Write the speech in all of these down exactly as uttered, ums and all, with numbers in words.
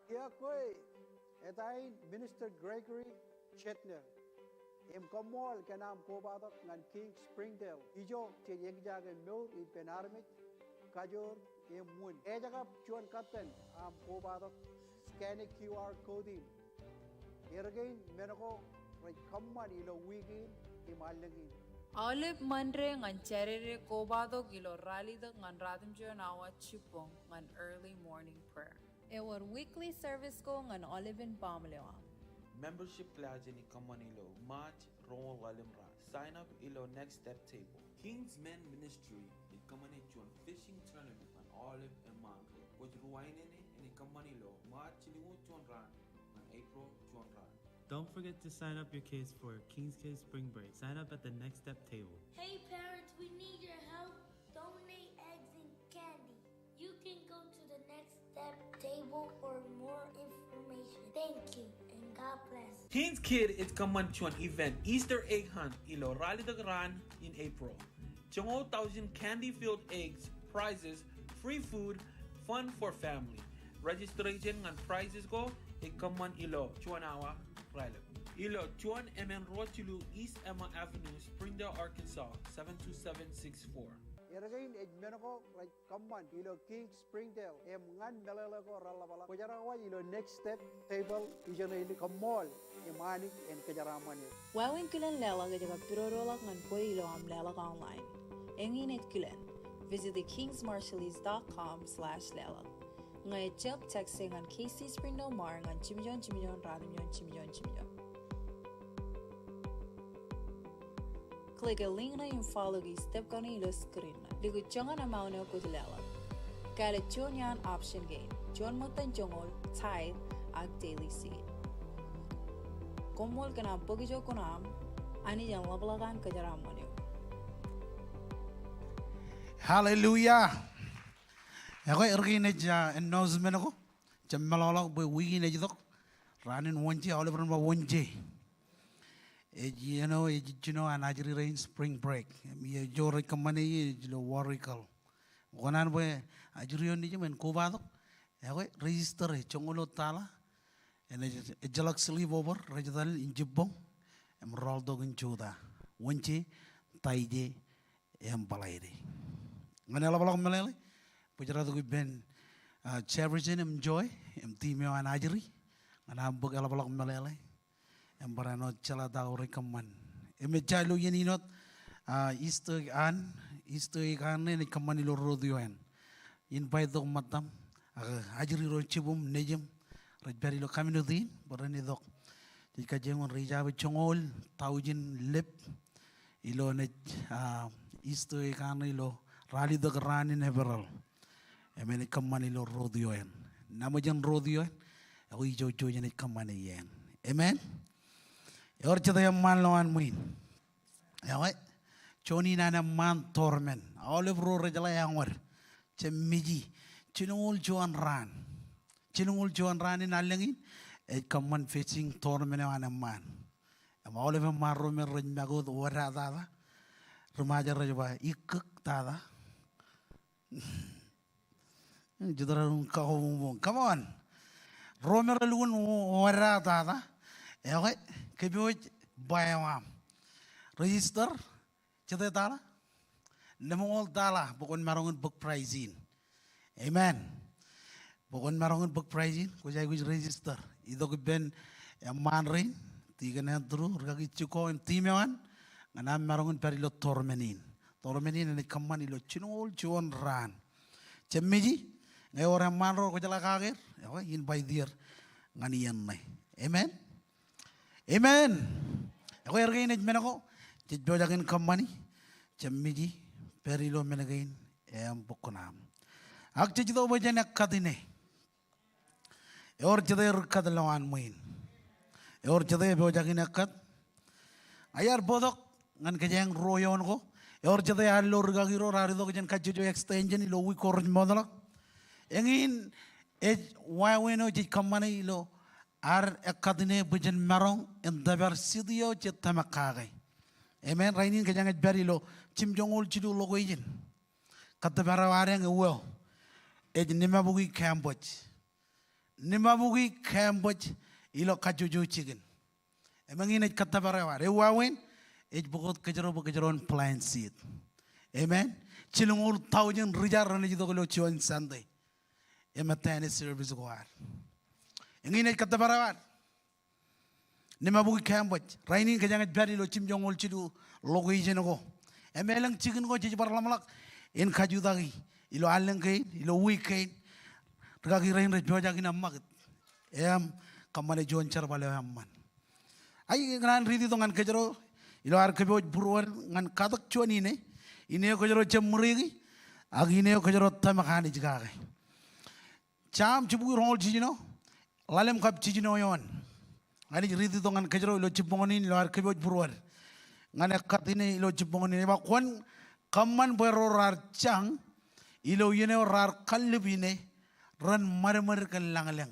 Iọkwe, eta in Minister Gregory Chetner. Im koṃṃool kōn aṃ kobatok ñan King's Springdale. Ijo jej eñjake mour ippān armej, kajoor im wūn. Ejjab juon kōttan aṃ kobatok, scan e QR code in. Erkein men ko rej kōṃṃan ilo wiik in im allōñ in. Aolep Ṃande ñan Jādede kobatok ilo ralitōk ñan ratimjuon awa jibboñ ñan early morning prayer. Ewōr weekly service ko ñan aolepen baaṃle eo aṃ. Membership class en kōṃṃan ilo March roñoul ḷalem raan. Sign up ilo Next Step table. King's Men Ministry ej kōṃṃane juon fishing tournament ñan aolep eṃṃaan ro. Kwōj ruwainene, en kōṃṃan ilo March jilñuul juon raan ñan April juon raan. Don't forget to sign up your kids for King's Kids Spring Break. Sign up at the Next Step table. Hey parents, we need your help. Donate eggs and candy. You can go to the Next Step table for more information. Thank you and God bless. King's Kid ej kōṃṃan juon event, Easter egg hunt, ilo ralitōk raan in April. Joñoul thousand candy-filled eggs, prizes, free food, fun for family. Registration ñan prizes ko ej kōṃṃan ilo juon awa raelep. Ilo juon emān ruo jilu East Emma Avenue, Springdale, Arkansas, seven two seven six four. Erkein ej men ko rej kōṃṃan ilo King's Springdale im ñan meḷeḷe ko reḷapḷọk. Kwōjarjar waj ilo Next Step table ijeṇe in. Koṃṃool im Anij en kōjeraaṃṃan eok. Wāween kilen leḷọk ej kab pidodoḷọk ñan kwe ilo aṃ leḷọk online. Eñin ej kilen. Visit the kings marshallese dot com slash leḷọk. Ñe ejjab, text e ñan K C Springdale Mar ñan jimjuon jimjuon ratimjuon jimjuon jimjuon. Click e link ṇe im follow e step kaṇe ilo screen ṇe. Likūt joñan amount eo kwōj leḷọk. Kāālōt juon iaan option kein. Juon ṃōttan joñoul, tithe, ak daily seed. Koṃṃool kōn aṃ bōk ijo kuṇaaṃ, Anij en ḷapḷọk an kōjeraaṃṃan eok. Hallelujah. Ekwe, erkein ej, ah, announcement ko. Jab meḷọkḷọk bwe wiik in ej itok. Raan in Wōnje, aolep ren ba Wōnje. Ej iien eo, ej jino an ajri rein spring break. Im ijo rej kōṃṃane ie ej ilo Warikal. Kōṇaan bwe ajri eo nejiṃ en kobatok. Ekwe, register e, joñoul eo tala. Enaaj, ejjeḷọk sleep over, rej etal in jibboñ. Im rọọltok in jota. Wōnje, Taije, im Bōḷaide. Ñan eḷapḷọk meḷeḷe, bōjrak ippān, ah, Jefferson im Joy, im team eo an ajri, ñan aṃ bōk eḷapḷọk meḷeḷe, im barāinwōt jeḷā ta eo rej kōṃṃan. Im ejja ilo iien in wōt, ah, Easter egg hunt, Easter egg hunt ṇe enaaj kōṃṃan ilo rodeo eo an. Invite tok ṃōttaṃ, ak ajri ro jibūṃ, nejiṃ, rej pād ilo community in, bwe ren itok. Jej kajjioñ in rej jab joñoul, thousand lep, ilo enaaj, ah, Easter egg hunt ilo ralitōk raan in Eperal. Im enaaj kōṃṃan ilo rodeo eo an. Nabōjin rodeo eo an, ekwe ijo, ijo enaaj kōṃṃane iien. Amen. Ewōr jete eṃṃaan ḷọk an ṃwiin? Ekwe, juon in an eṃṃaan tournament. Aolep ro rejeḷā eañ wōt. Jab miji. Jilñuul juon raan. Jilñuul juon raan in allōñ in, ej kōṃṃan fishing tournament eo an eṃṃaan. Im aolep eṃṃaan ro me rej make wōt wōdata. Ri Ṃajeḷ rej ba ikkōk tata. Jitō ro in kabuñbuñ. Come on. Ro me relukkuun wōdata. Ekwe, kōpooj ba eo aṃ. Register. Jete tala? Lemñoul tala, bwe kwōn maroñ in bōk prize in. Amen. Bwe kwōn maroñ in bōk prize in, kwōj aikuj register. Itok ippān eṃṃaan rein, Deacon Andrew, rikaki Jiko, im team eo an, ñan aṃ maroñ in pād ilo tournament in. Tournament in enaaj kōṃṃan ilo jilñuul juon raan. Jab miji, ñe ewōr eṃṃaan ro kwōjeḷā kake er, ekwe, invite er ñan iien ṇe. Amen. Amen. Ekwe erkein ej men ko, jej pojak in kōṃṃani, jab miji, pād ilo men kein, im bōk kuṇaaṃ. Ak jej itok bwe jen ekkatine. Ewōr jete ri ekkat ḷọk an ṃwiin? Ewōr jete epojak in ekkat? Iar bōktok ñan kōjeañ ruo eoon ko. Ewōr jete ear lo rikaki ro raar itok jān kajjojo extension ilo wiik ko rej ṃootḷọk? Eñin ej wāween eo jej kōṃṃane ilo ad ekkatine bwe jen maroñ in tōpar city eo jej tōmak kake. Amen. Rainin kōjeañ ej pād ilo jimjoñoul jilu location. Kōttōpar eo adeañ eo ej Nimabukwi Campus. Nimabuki campus ilo kajjojo jikin. Im eñin ej kōttōpar eo ad. Ewāween, ej bōk wōt kōjro bwe kōjro en plant seed. Amen. Jilñuul taujin ri-jar renaaj itok ilo juon Sunday. Im ettā ṇe service ko ad. Eñin ej kōttōpar eo ad. Nimabuki campus. Rainin kōjeañ ej pād ilo jimjuonñoul jilu location ko. Im elōñ jikin ko jej bar ḷōmṇak in kajutaki ilo allōñ kein, ilo wiik kein. Rikaki rein rej pojak in eṃṃakūt. Im kōṃṃane juon jerbal eo eṃṃan. Ak ikōṇaan riiti tok ñan kōjro ilo ad kōpooj būruod ñan katak juon ine. Ine eo kōjro jab ṃōriki, ak ine eo kōjro tōmak Anij kake. Sam jibukwi roñoul jiljino, ḷalem kab jiljino eoon. Ña ij riiti tok ñan kōjro ilo jibboñōn in ilo ad kōpooj būruod. Ñan ekkat ine ilo jibboñōn in, ej ba, kwōn kōṃṃan bwe ro raar jañ ilo iien eo raar kallib ine ren ṃadṃōd kōn lañlōñ.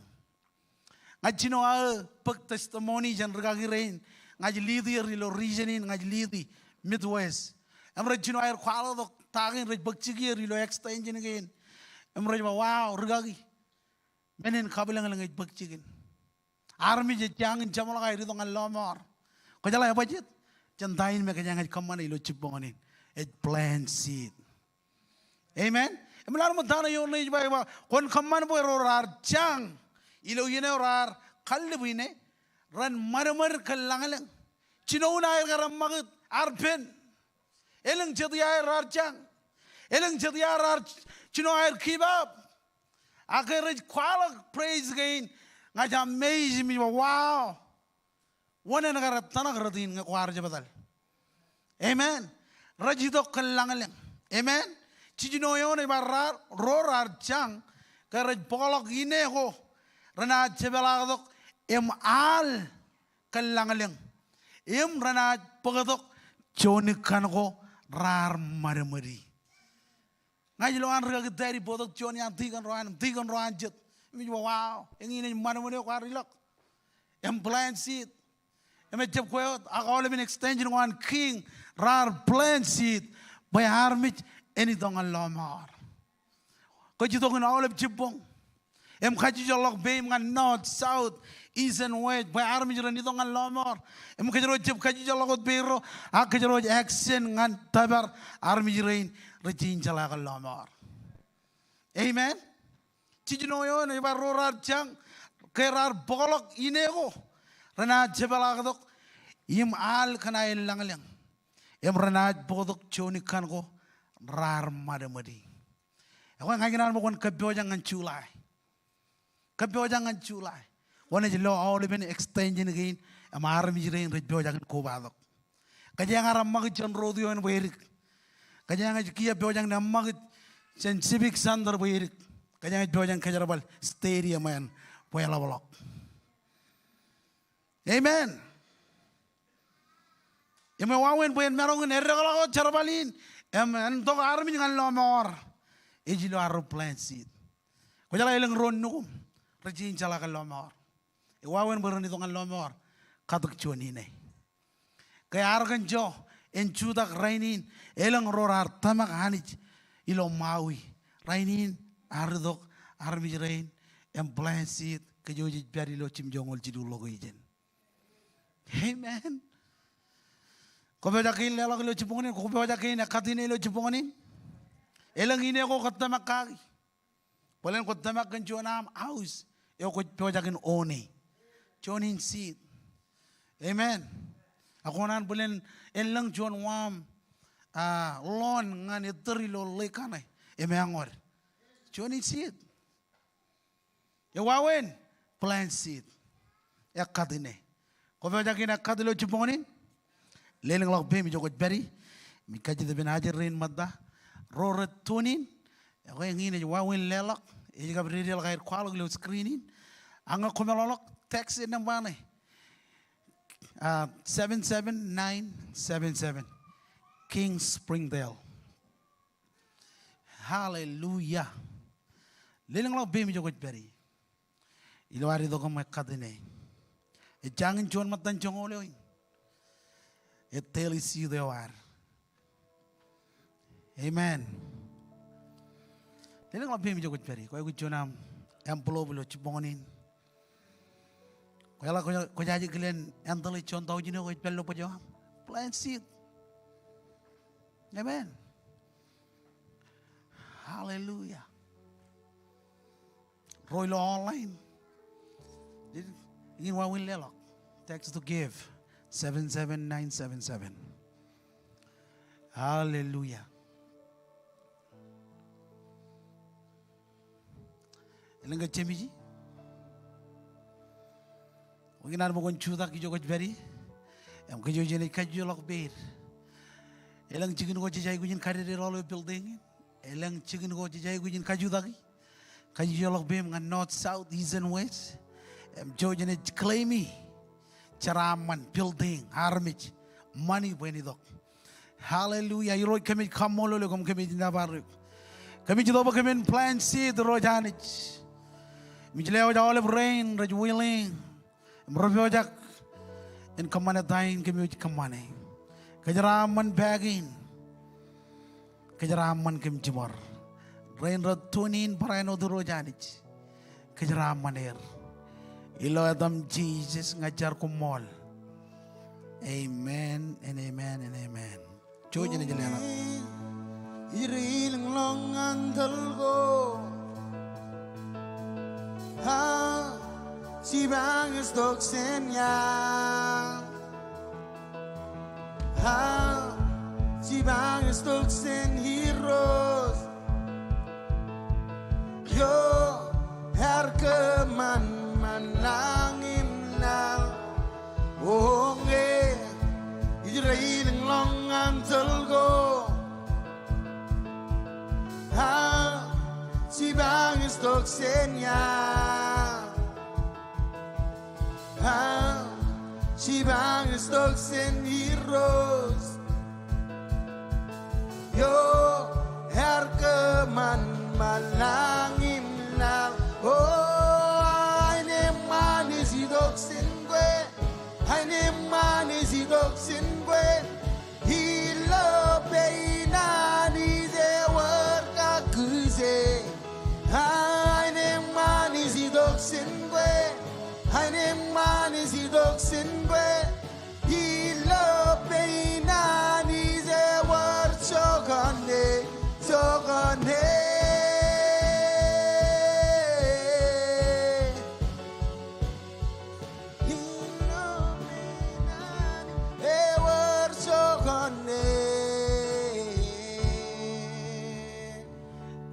Ña ij jino aō bōk testimony jān rikaki rein ña ij lead er ilo region in, ña ij lead Midwest. Im rej jino aer kwaḷọk tok ta kein rej bōk jikier ilo extension kein. Im rej ba, wow, rikaki, men in kabwilōñlōñ ej bōk jikin. Armej ej jañin jeṃḷọk aer itok ñan lọmọọr. Kwōjeḷā ebajjeet? Jān ta in me kōjeañ ej kōṃṃane ilo jibboñōn in. Ej plant seed. Amen. Im ḷalem ta ṇe eoon ṇe ej ba, ej ba, kwōn kōṃṃan bwe ro raar jañ ilo iien eo raar kallib ine ren ṃadṃōd kōn lañlōñ. Jinoin aer kar eṃṃakūt ear pen. Elōñ jet iaer raar jañ. Elōñ jet iaer raar jino aer give up. Ak ke rej kwaḷọk praise kein, ña ij amazed im ij ba, wow. Wōn en kar etōṇak rot in ñe kwaar jab etal? Amen. Rej itok kōn lañlōñ. Amen. Jiljino eoon ej ba raar, ro raar jañ ke rej bōkḷọk ine ko renaaj jepeḷaaktok im al kōn lañlōñ. Im renaaj bōktok juon ikkan ko raar ṃadṃōdi. Ña ij lo an rikaki Teddy bōktok juon iaan tikōn ro an, im tikōn ro an jet. Im ij ba, wow, eñin ej ṃadṃōd eo kwaar ilọk. Im plant seed. Im ejjab kwe wōt, ak aolepen extension ko an King raar plant seed bwe armej en itok ñan lọmọọr. Kōj itok in aolep jibboñ im kajjijeḷḷọk peim ñan north, south, east and west bwe armej ren itok ñan lọmọọr. Im kōjro ejjab kajjijeḷḷọk wōt peirro, ak kōjro ej action ñan tōpar armej rein rej jañin jeḷā kōn lọmọọr. Amen. Jiljino eoon ej ba ro raar jañ ke raar bōkḷọk ine ko renaaj jepeḷaaktok im al kōn aer lañlōñ. Im renaaj bōktok juon ikkan ko raar ṃadṃōdi. Ekwe ña ikōṇaan bwe kwōn kōppojak ñan July. Kōppojak ñan July. Kwōnaaj lo aolepen extension kein im armej rein rej pojak in kobatok. Kōjeañ ar eṃṃakūt jān rodeo in bwe edik. Kōjeañ ej kiiō pojak in eṃṃakūt jān Civic Center bwe edik. Kōjeañ ej pojak in kōjerbal stadium eṇ bwe eḷapḷọk. Amen. Im ewāween bwe en maroñ in eddekḷọk wōt jerbal in im en tok armej ñan lọmọọr. Ej ilo arro plant seed. Kwōjeḷā elōñ ro nukuṃ rej jañin jeḷā kōn lọmọọr. Ewāween bwe ren itok ñan lọmọọr katak juon ine. Ke Arkansas en jutak rainin, elōñ ro raar tōmak Anij ilo Maui. Rainin ear itok armej rein im plant seed, kōj wōj ej pād ilo jimjuonñoul jilu location. Amen. Kwō pojak kein leḷọk ilo jibboñōn in, kwō pojak kein ekkat ine ilo jibboñōn in. Elōñ ine ko kwōj tōmak kaki. Bōlen kwōj tōmak kōn juon aṃ house eo kwōj pojak in own e. Juon in seed. Amen. Ak kōṇaan bōlen en lōñ juon waaṃ, ah, lawn ñan ettōr ilo lake kaṇe im eañ wōd. Juon in seed. Ewāween, plant seed. Ekkat ine. Kwō pojak in ekkat ilo jibboñōn in? Lelōñḷọk peiṃ ijo kwōj pād ie. Im ij kajjitōk ippān ajri rein ṃōtta ro rej tune in. Ekwe eñin ej wāween leḷọk. Ej kab dedeḷọk aer kwaḷọk ilo screen in. Ak ñe kwōmeḷọkḷọk, text e nōṃba ṇe. Ah, seven seven nine seven seven. King Springdale. Hallelujah. Lelōñḷọk peiṃ ijo kwōj pād ie. Ilo ad itok im ekkat ine. Ej jañin juon ṃōttan joñoul eo in. Ej daily seed eo ad. Amen. Lelōñḷọk peiṃ ijo kwōj pād ie. Kwōj aikuj juon aṃ envelope ilo jibboñōn in. Kwōjeḷā kwō, kwōjaje kilen āndaḷ ej juon taujin eo kwōj pād ilo bōjwam. Plant seed. Amen. Hallelujah. Ro ilo online, iñin wāween leḷọk. Text to give, seven seven nine seven seven. Hallelujah. Elōñ ke jemiji? Ikōṇaan bwe kwōn jutak ijo kwōj pād ie. Im kōj eo jenaaj kajjioḷọk peid. Elōñ jikin ko jej aikuj in kadede ḷọk ilo building in. Elōñ jikin ko jej aikuj in kajutaki. Kajjioḷọk peiṃ ñan north, south, east and west. Im jej aikuj in claim e jeraaṃṃan, building, armej, ṃani bwe en itok. Hallelujah. Irooj kōmij kaṃṃoolol eok im kōmij nōbar eok. Kōmij itok bwe kōmin plant seed Irooj Anij. Im ij lewōj aolep rein rej willing im rej pojak in kōṃṃane ta in kōmij kōṃṃane. Kōjeraaṃṃan pā kein. Kōjeraaṃṃan kōm jiṃor. Rein rej tune in barāinwōt Irooj Anij, kōjeraaṃṃan er. Ilo etaṃ Jisōs ña ij jar koṃṃool. Amen and amen and amen. Jouj im leḷọk. Ij ri ilōñḷọk ñan tōl ko. Ha, jipañ ej tokjān ia. Ha, jipañ ej tokjān Irooj. Eo ear kōṃanṃan lañ im laḷ. O ñe ij ri ilōñḷọk ñan tōl ko. Ha, jipañ ej tokjān ia. Ha, jipañ ej tokjān Irooj. Eo ear kōṃanṃan lañ im laḷ. O, aenōṃṃan ej tokjān kwe. Aenōṃṃan ej tokjān kwe. Ilo pein Anij ewōr kakkije. Aenōṃṃan ej tokjān kwe. Aenōṃṃan ej tokjān kwe. Ilo pein Anij ewōr jokane, jokane.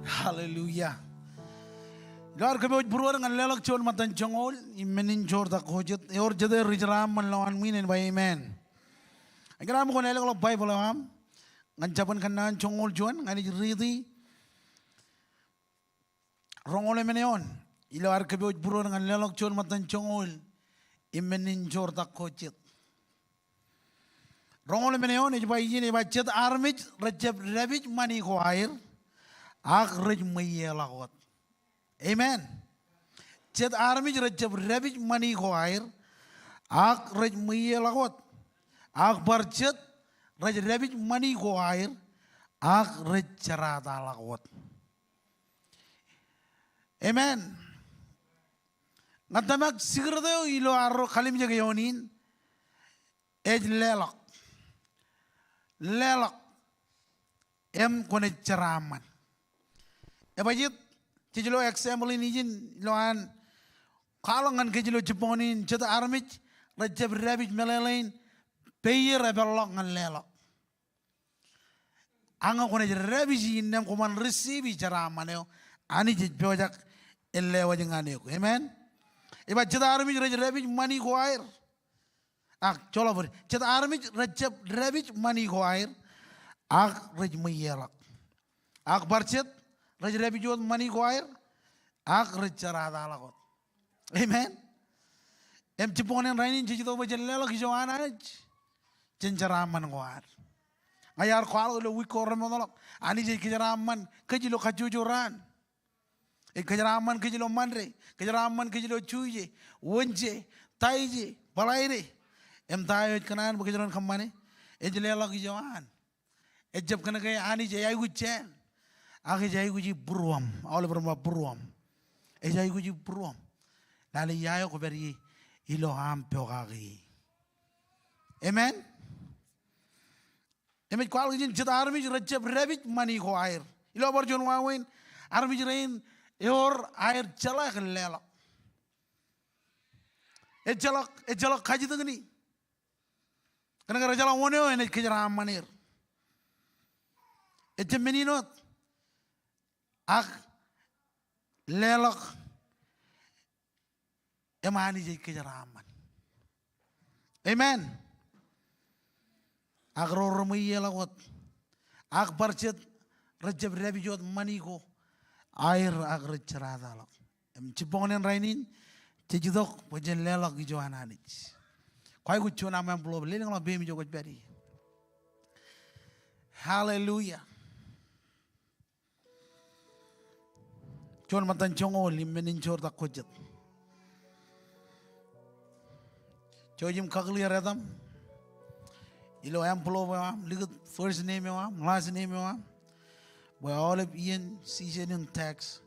Hallelujah. Ilo ad kōpooj būruod ñan leḷọk juon ṃōttan joñoul im men in joortak ko jet, ewōr jet eo ri jeraaṃṃan ilowaan ṃwiin en ba amen. Ikōṇaan bwe kwōn ālōkḷọk Baibōḷ eo aṃ ñan Jabōn Kōnnaan joñoul juon, ña ij riiti roñoul emān eoon. Ilo ad kōpooj būruod ñan leḷọk juon ṃōttan joñoul im men in joortak ko jet. Roñoul emān eoon ej ba ijin, ej ba jet armej rejjab dāpij ṃani ko aer, ak rej ṃweiieḷọk wōt. Amen. Jet armej rejjab dāpij ṃani ko aer, ak rej ṃweiieḷọk wōt. Ak bar jet rej dāpij ṃani ko aer, ak rej jerataḷọk wōt. Amen. Ñan tōmak, secret eo ilo arro kalimjek eoon in ej leḷọk. Leḷọk. Im kwōnaaj jeraaṃṃan. Ebajeet, jej lo example in ijin ilo an kwaḷọk ñan kōj ilo jibboñ in, jet armej rejjab dāpij meḷeḷein peier epeḷḷọk ñan leḷọk. Ak ñe kwōnaaj dāpij innām, kwōban receive jeraaṃṃan eo Anij ej pojak in lewōj ñan eok. Amen. Ej ba jet armej rej dāpij ṃani ko aer. Ak joḷọk bōd, jet armej rejjab dāpij ṃani ko aer, ak rej ṃweiieḷọk. Ak bar jet rej dāpij wōt ṃani ko aer, ak rej jerataḷọk wōt. Amen. Im jibboñ in rainin jej itok bwe jen leḷọk ijo an Anij, jen jeraaṃṃan ko ad. Ña iar kwaḷọk ilo wiik ko remootḷọk, Anij ej kōjeraaṃṃan kōj ilo kajjojo raan. Ej kōjeraaṃṃan kōj ilo Monday, kōjeraaṃṃan kōj ilo Tuesday, Wednesday, Thursday, Friday. Im ta eo ej kōṇaan bwe kōjro en kōṃṃane, ej leḷọk ijo an. Ejjab kōnke Anij ej aikuj jān, ak ej aikuji būruōṃ. Aolep ren ba būruōṃ. Ej aikuji būruōṃ. Lale ia eo kwō pād ie ilo aṃ pokake e. Amen. Im ej kwaḷọk ijin, jet armej rej jab dāpij ṃani ko aer. Ilo bar juon wāween, armej rein ewōr aer jeḷā kōn leḷọk. Ejjeḷọk, ejjeḷọk kajjitōkni. Kōnke rejeḷā wōn eo enaaj kōjeraaṃṃan er. Ejjab men in wōt. Ak leḷọk im Anij ej kōjeraaṃṃan. Amen. Ak ro reṃweiieḷọk wōt. Ak bar jet rej jab dāpij wōt ṃani ko aer ak rej jerataḷọk. Im jibboñōn in rainin, jej itok bwe jen leḷọk ijo an Anij. Kwaikuj juon aṃ envelope, lelōñḷọk peiṃ ijo kwōj pād ie. Hallelujah. Juon ṃōttan joñoul im men in joortak ko jet. Jouj im kakōḷḷe etaṃ ilo envelope eo aṃ, likūt first name eo aṃ, last name eo aṃ. Bwe aolep iien season in tax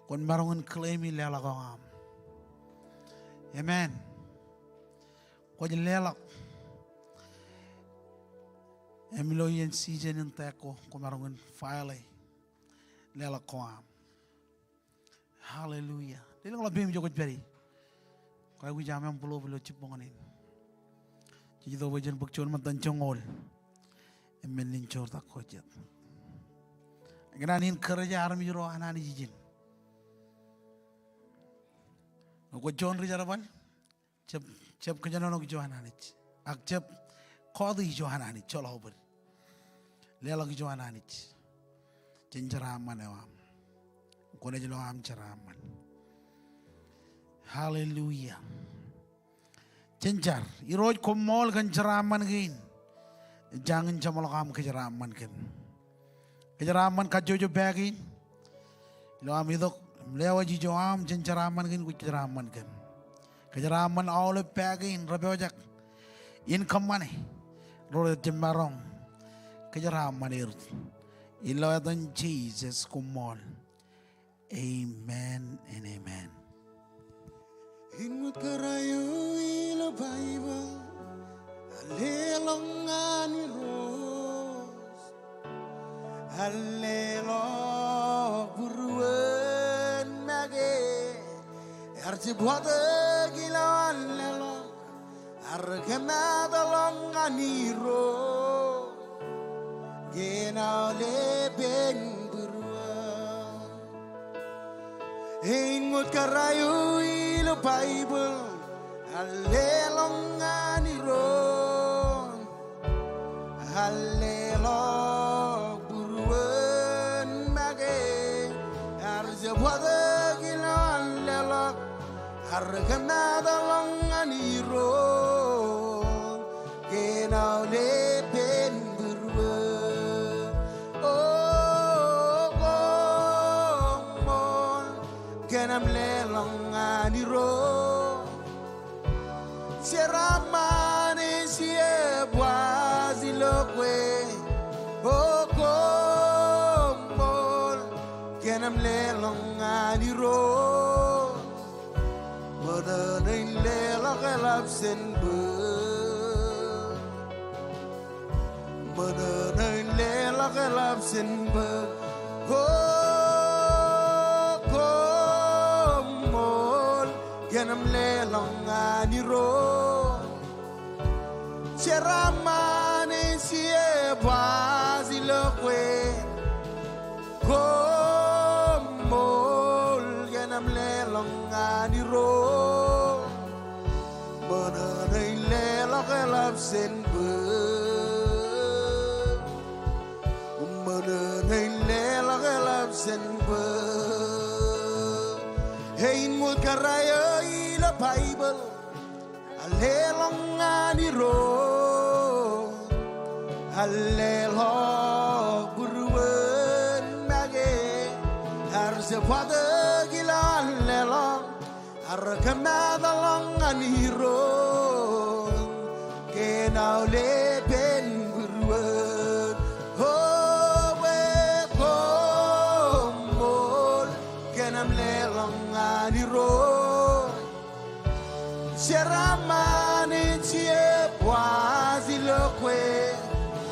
kwōn maroñ in claim e leḷọk eo aṃ. Amen. Kwōj leḷọk. Im ilo iien season in tax ko, kwō maroñ in file e leḷọk ko aṃ. Hallelujah. Lelōñḷọk peiṃ ijo kwōj pād ie. Kwaikuj aṃ envelope ilo jibboñōn in. Jej itok bwe jen bōk juon ṃōttan joñoul im men in joortak ko jet. Ikōṇaan encourage armej ro an Anij ijin. Ñe kwōj juon ri jerbal, jab, jab kōjenolọk ijo an Anij. Ak jab kọọte ijo an Anij, joḷọk bōd. Leḷọk ijo an Anij. Jen jeraaṃṃan eo aṃ. Kwōnaaj lo aṃ jeraaṃṃan. Hallelujah. Jen jar. Irooj, koṃṃool kōn jeraaṃṃan kein. Ejjañin jeṃḷọk aṃ kōjeraaṃṃan kōm. Kōjeraaṃṃan kajjojo pā kein. Ilo am itok im lewōj ijo am jān jeraaṃṃan kein, kwōj kōjeraaṃṃan kōm. Kōjeraaṃṃan aolep pā kein rej pojak in kōṃṃane, ro rej jab maroñ kōjeraaṃṃan er. Ilo etan Jisōs, koṃṃool. Amen and amen. Inwōt kōrā eo ilo Baibōḷ, ear leḷọk ñan Irooj, ear leḷọk būruon make, ear jab watōk ilo an leḷọk, ear kōmaatḷọk ñan Irooj kōn aolepen būruon. Inwōt kōrā eo ilo Baibōḷ, ear leḷọk ñan Irooj, ear leḷọk būruon make, ear jab watōk ilo an leḷọk, ear kōmaatḷọk ñan Irooj kōn aolepen būruon. O koṃṃool kōn am leḷọk ñan Irooj. Jeraaṃṃan ej iebwaj ilo kwe. O koṃṃool kōn am leḷọk ñan Irooj. Ṃōṇōṇō in leḷọk eḷap jān bōk. Ṃōṇōṇō in leḷọk eḷap jān bōk. O koṃṃool kōn am leḷọk ñan Irooj. Jeraaṃṃan ej iebwaj ilo kwe. Koṃṃool kōn am leḷọk ñan Irooj. Ṃōṇōṇō in leḷọk eḷap jān bōk. Ṃōṇōṇō in leḷọk eḷap jān bōk. Inwōt kōrā eo ilo Baibōḷ, ear leḷọk ñan Irooj, ear leḷọk būruon make, ear jab watōk ilo an leḷọk, ear kōmaatḷọk ñan Irooj kōn aolepen būruon. O bwe koṃṃool kōn am leḷọk ñan Irooj. Jeraaṃṃan ej ewaaj ilo kwe,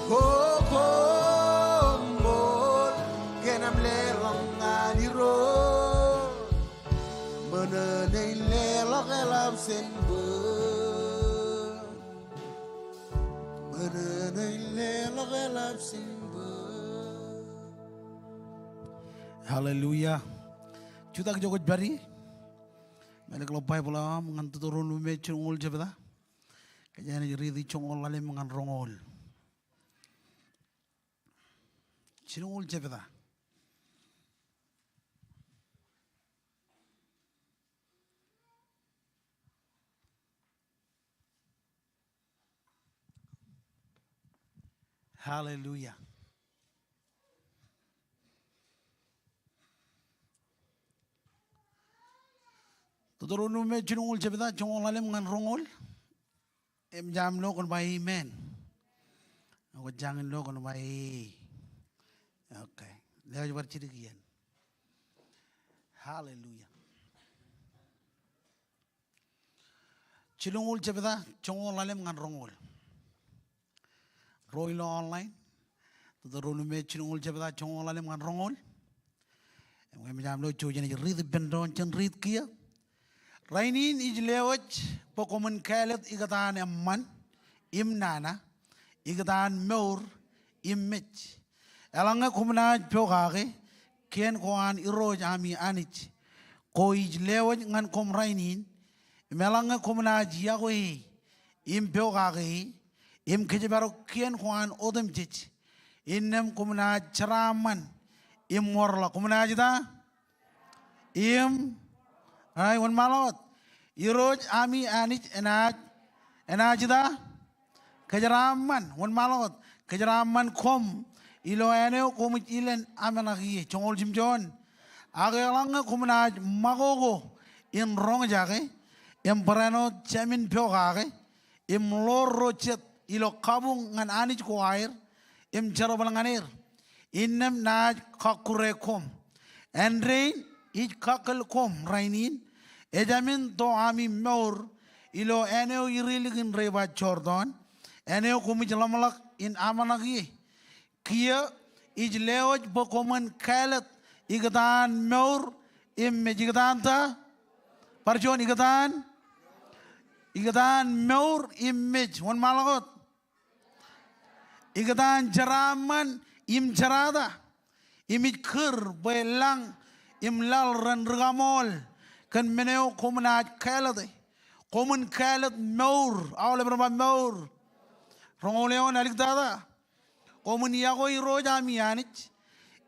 koṃṃool kōn aṃ leḷọk ñan Irooj. Ṃōṇōṇō in leḷọk eḷap jān bōd. Ṃōṇōṇō in leḷọk eḷap jān bōd. Hallelujah. Jutak ijo kwōj pād ie. Mālōtlōt Baibōḷ eo aṃ ñan Tutoronimeōs jilñoul jebta. Kōjeañ naaj riiti joñoul ḷalem ñan roñoul. Jilñoul jebta. Hallelujah. Tutoronimeōs jilñoul jebta, joñoul ḷalem ñan roñoul. Im jañin lo kōn ba amen. Ak jañin lo kōn ba e. Okay. Lewōj bar jidik iien. Hallelujah. Jilñoul jebta, joñoul ḷalem ñan roñoul. Ro ilo online. Tutoronimeōs jilñoul jebta, joñoul ḷalem ñan roñoul. Im kōmij lo jouj im riit ippān doon jān riit kiiō. Rainin ij lewōj bwe koṃwin kāālōt ikōtaan eṃṃan im nana, ikōtaan mour im mej. Eḷaññe koṃ naaj pokake kien ko an Irooj ami Anij, ko ij lewōj ñan koṃ rainin, im eḷaññe koṃ naaj yokwe e im pokake e im kōjparok kien ko an otemjej, innām koṃ naaj jeraaṃṃan im wōrḷọk. Koṃ naaj ta? Im, ai, wōnṃaanḷọk wōt. Irooj ami Anij enaaj, enaaj ta? Kōjeraaṃṃan, wōnṃaanḷọk wōt. Kōjeraaṃṃan koṃ ilo āne eo koṃij ilen ameḷeḷe ie. Joñoul jimjuon. Ak eḷaññe koṃ naaj ṃakoko in roñjake im barāinwōt jāmin pokake im ḷoor ro jet ilo kabuñ ñan anij ko aer im jerbal ñan er, innām naaj kọkkure koṃ. Āindein ij kakkōl koṃ rainin, ejāmin to ami mour ilo āne eo irilik in River Jordan, āne eo koṃij ḷōmṇak in ameḷeḷe ie. Kiiō ij lewōj bwe koṃwin kāālōt ikōtaan mour im mej. Ikōtaan ta? Bar juon, ikōtaan. Ikōtaan mour im mej. Wōnṃaanḷọk wōt. Ikōtaan jeraaṃṃan im jerata. Im ij kūr bwe lañ im laḷ ren rikaṃool kōn men eo koṃ naaj kāālōte. Koṃwin kāālōt mour. Aolep ren ba mour. Roñoul eoon, aliktata. Koṃwin yokwe Irooj ami Anij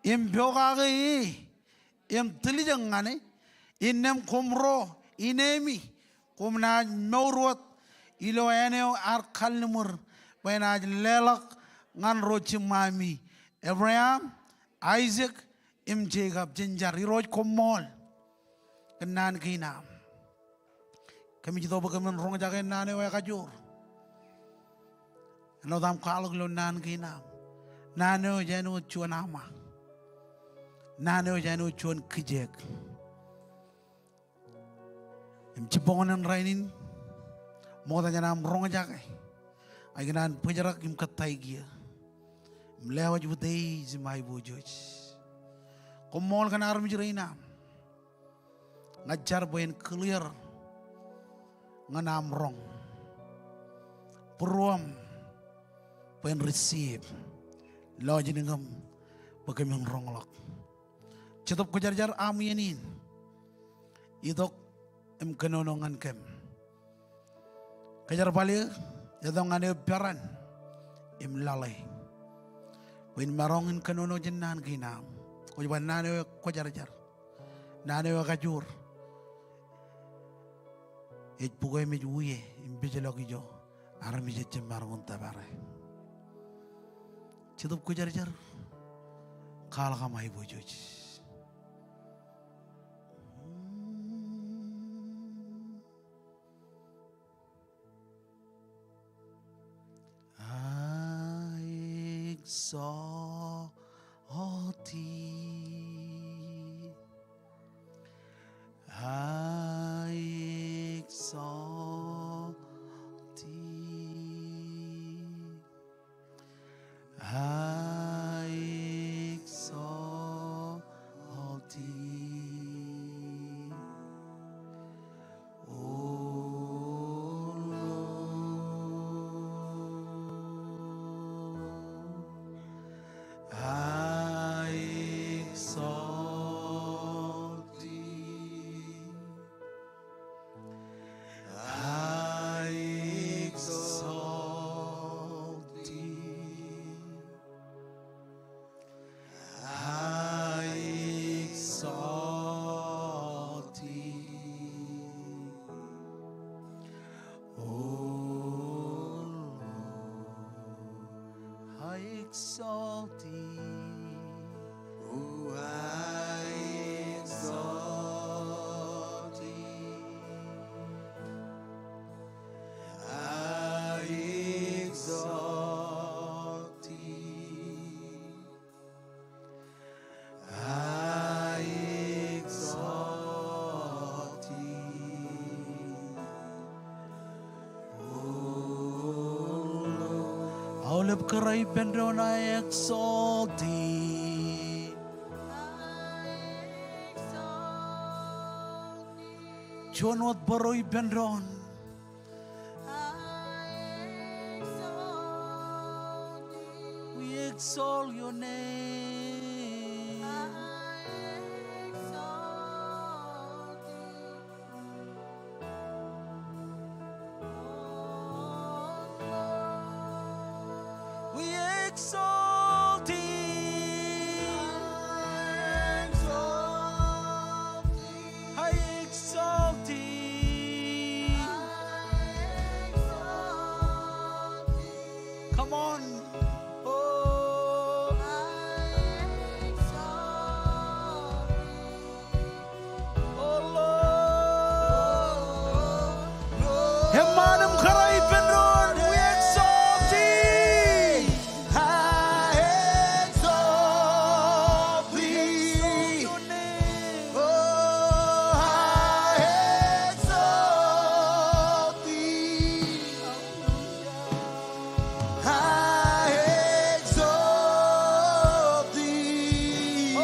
im pokake e im tiljek ñan e, innām koṃro inemi koṃ naaj mour wōt ilo āne eo ear kalliṃur bwe enaaj leḷọk ñan ro jiṃṃami Ebream, Aisak, im Jekob. Jen jar. Irooj, koṃṃool kōn naan kein aṃ. Kōmij itok bwe kōmin roñjake naan eo ekajoor. Āinwōt aṃ kwaḷọk ilo naan kein aṃ. Naan eo ej āinwōt juon ama. Naan eo ej āinwōt juon kijeek. Im jibboñōn in rainin, ṃokta jān aṃ roñjake, ak ikōṇaan bōjrak im kōttāik eō im lewōj utiej im aiboojoj. Koṃṃool kōn armej rein aṃ. Ña ij jar bwe en clear ñan aṃ roñ. Būruōṃ bwe en receive lọjilñōṃ bwe kōmin roñḷọk. Jetōb Kwōjarjar aṃ iien in itok im kōnono ñan kōm. Kōjerbal eō, etok ñan eō peran im laḷe bwe en maroñ in kōnono jān naan kein aṃ. Kwōj ba naan eo ekwōjarjar, naan eo ekajoor ej bukwe im ej wie im pejlọk ijo armej ejjab maroñ in tōpare. Jetōb Kwōjarjar, kwaḷọk aṃ aiboojoj. I exalt thee. I exalt Kōrā ippān doon, I exalt thee. Juon wōt bōro ippān doon. We exalt your name. We exalt thee. I exalt thee. Come on. Oh. Oh, Lord. Eṃṃan im kōrā ippān doon, we exalt thee. I exalt thee. Oh, I exalt thee. I exalt thee.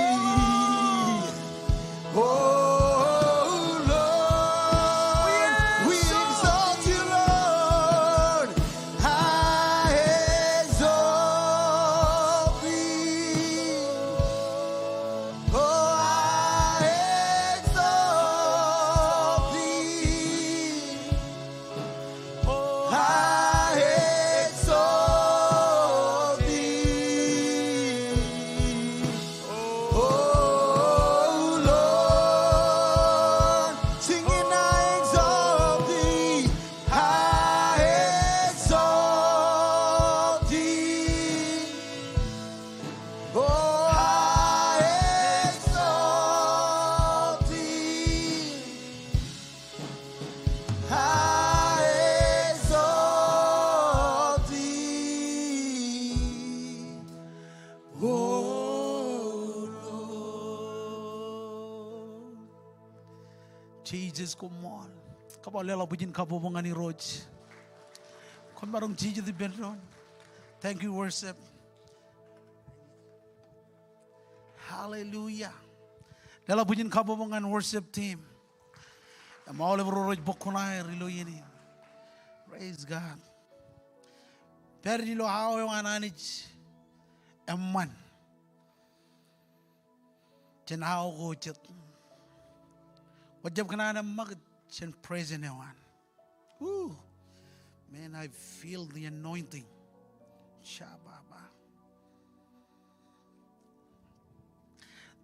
Oh, Lord, we exalt you, Lord. I exalt thee. Oh, I exalt thee. I exalt thee, O Lord. Sing it now, I exalt thee, I exalt thee, oh, I exalt thee. I exalt thee, O Lord. Jesus, koṃṃool. Kab leḷọk bwijin kabbokbok ñan Irooj. Koṃ maroñ jijet ippān doon. Thank you, worship. Hallelujah. Leḷọk bwijin kabbokbok ñan worship team. Im aolep ro rej bōk kuṇaer ilo iien in. Praise God. Pād ilo awa eo an Anij eṃṃan. Jān awa ko jet. Kwōjab kōṇaan eṃṃakūt jān presence eo an. Woo. Man, I feel the anointing. Shababa.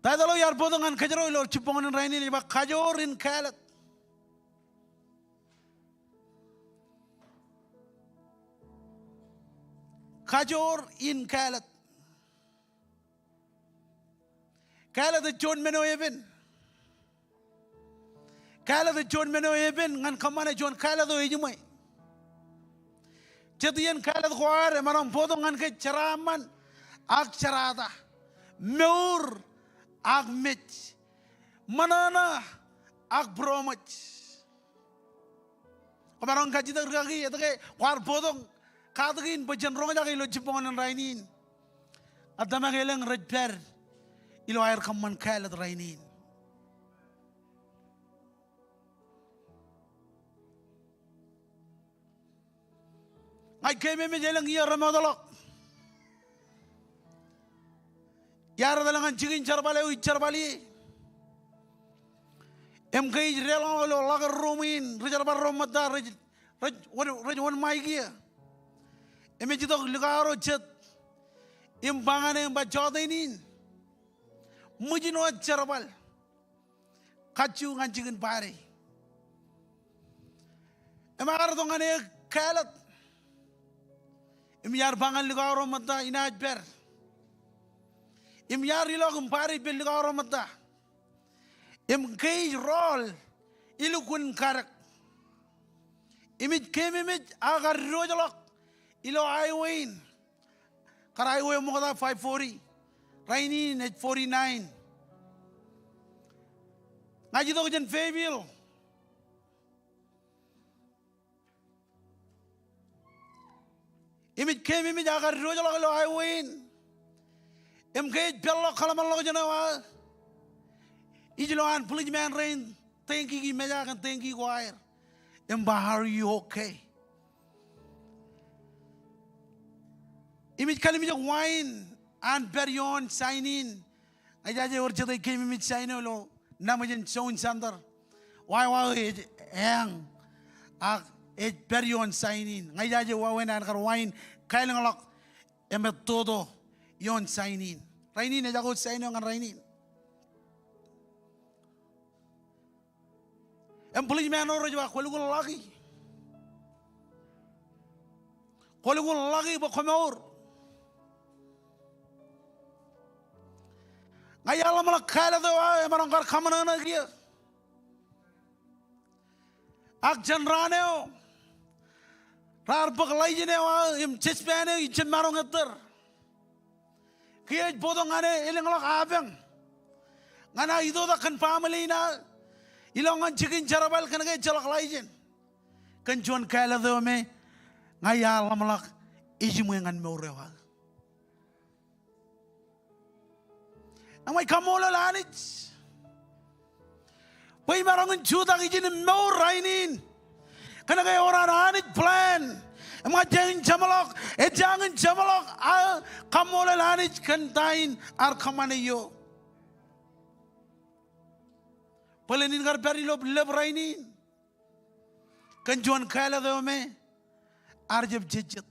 Title eo iar bōktok ñan kōjro ilo jibboñōn in rainin ej ba Kajoor in Kāālōt. Kajoor in Kāālōt. Kāālōt ej juon men eo epen. Kāālōt ej juon men eo epen ñan kōṃṃane juon kāālōt eo ejiṃwe. Jet iien kāālōt ko ad emaroñ bōktok ñan ke jeraaṃṃan ak jerata, mour ak mej, ṃōṇōṇō ak būroṃōj. Kwōmaroñ kajjitōk rikaki etke kwaar bōktok katak in bwe jen roñjake ilo jibboñōn in rainin. Ak tōmak elōñ rej pād ilo aer kōṃṃan kāālōt rainin. Ña ij keememej elōñ iiō remootḷọk. Iar etal ñan jikin jerbal eo ij jerbal ie. Im ke ij deḷọñ ilo locker room in, ri jerbal ro ṃōtta rej, rej, rej wōnṃaik ie. Im ej itok likao ro jet. Im ba ñan e im ba, jọteen in, ṃwijin wōt jerbal. Kajju ñan jikin body. Im ak ar itok ñan e kāālōt. Im iar ba ñan likao ro ṃōtta, inaaj pād. Im iar ilọk im body ippān likao ro ṃōtta. Im ke ij rọọl, ilukkuun kadek. Im ij keememej ak kar diwōjḷọk ilo highway in. Kar highway eo ṃokta five forty. Rainin ej forty-nine. Ña ij itok jān Fayetteville. Im ej keememej ak kar diwōjḷọk ilo highway in. Im ke ej peḷḷọk kōḷmānḷọkjeṇ eo aō, ij lo an policeman rein tēnki ki meja kōn tēnki ko aer. Im ba, "Are you okay?" Im ej kallimjek wain an pād ioon sign in. Ña ijaje ewōr jet ej keememej sign eo ilo naṃ eo jān Zone Center. Wāween eo ej eañ ak ej pād ioon sign in. Ña ijaje wāween an kar wain kālōñḷọk im ettoto ioon sign in. Rainin ejako sign eo ñan rainin. Im policeman ro rej ba, "Kwōlukkuun ḷaki. Kwōlukkuun ḷaki bwe kwōmour." Ña iar ḷōmṇak kāālōt eo aō emaroñ kar kaṃōṇōṇō kiiō. Ak jān raan eo raar bōk license eo aō im suspend eo, ij jab maroñ ettōr. Kiiō ej bōktok ñan e elōñḷọk apañ ñan aō itoitak kōn baaṃle in aō ilo ñan jikin jerbal kōn ke ejjeḷọk license. Kōn juon kāālōt eo me ña iar ḷōmṇak ejiṃwe ñan mour eo aō. Ña ij kaṃṃoolol Anij bwe imaroñ in jutak ijin im mour rainin. Kōn ke ewōr an Anij plan. Im ña ij jañin jeṃḷọk, ej jañin jeṃḷọk aō kaṃṃoolol Anij kōn ta in ear kōṃṃane iiō. Bōlen in kar pād ilo lōb rainin kōn juon kāālōt eo me ear jab jejjet.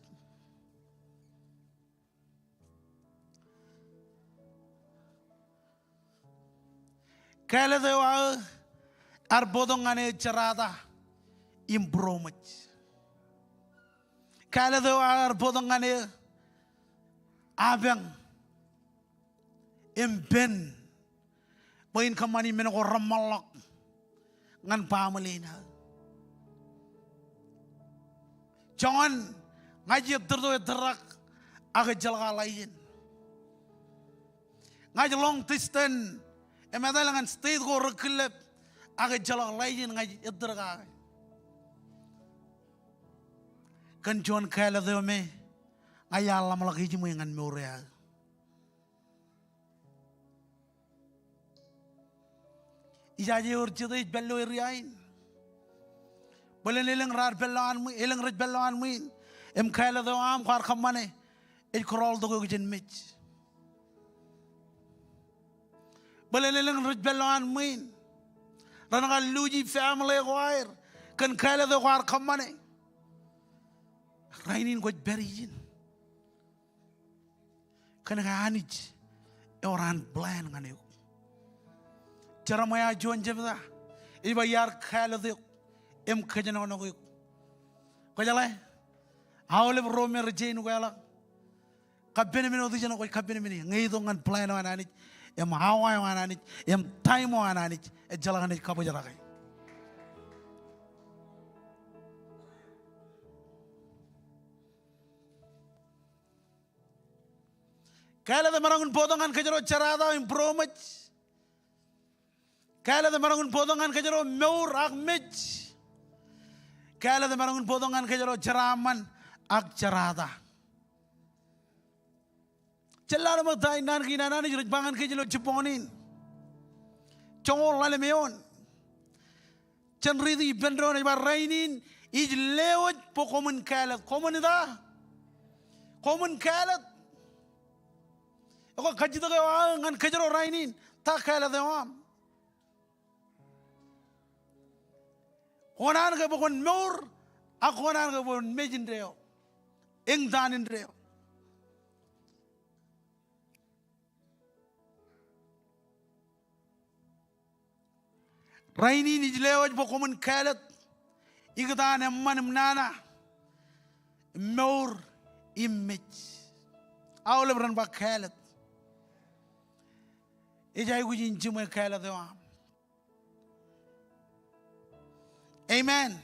Kāālōt eo aō ear bōktok ñan e jerata im būroṃōj. Kāālōt eo aō ear bōktok ñan e apañ im pen bwe in kōṃṃani men ko reṃṃanḷọk ñan baaṃle in aō. Joñan ña ij ettōr tok ettōr rak ak ejjeḷọk aō license. Ña ij long distance im etal ñan state ko rekillep ak ejjeḷọk license, ña ij ettōr kake. Kōn juon kāālōt eo me ña iar ḷōmṇak ejiṃwe ñan mour eo aō. Ijaje ewōr jet ej pād ilo area in. Bōlen elōñ raar pād ilowaan ṃwiin, elōñ rej pād ilowaan ṃwiin. Im kāālōt eo aṃ kwaar kōṃṃane ej kōrọọltok eok jān mej. Bōlen elōñ rej pād ilowaan ṃwiin. Ren kar luuji family ko aer kōn kāālōt eo kwaar kōṃṃane. Rainin kwōj pād ijin. Kōn ke Anij ewōr an plan ñan eok. Jeremiah juon jebta ej ba iar kāālōt eok im kōjenolọk eok. Kwōjeḷā? Aolep ro me rej jañin ukeḷọk, kapenmen otijeṇ kwōj kapenmene ñe itok ñan plan eo an Anij im awa eo an Anij im time eo an Anij, ejjeḷọk enaaj kabōjrak e. Kāālōt emaroñ in bōktok ñan kōjro jerata im būroṃōj. Kāālōt emaroñ in bōktok ñan kōjro mour ak mej. Kāālōt emaroñ in bōktok ñan kōjro jeraaṃṃan ak jerata. Jen lale ṃōk ta in naan kein an Anij rej ba ñan kōj ilo jibboñōn in. Joñoul ḷalem eoon. Jen riiti ippān doon, ej ba, rainin ij lewōj bwe koṃwin kāālōt. Koṃwin ita? Koṃwin kāālōt. Ekwe kajjitōk eo aō ñan kōjro rainin, ta kāālōt eo aṃ? Kōṇaan ke bwe kwōn mour, ak kōṇaan ke bwe kwōn mej indeeo, eñtaan indeeo? Rainin ij lewōj bwe koṃwin kāālōt ikōtaan eṃṃan im nana, mour im mej. Aolep ren ba kāālōt. Ej aikuj in jiṃwe kāālōt eo aṃ. Amen.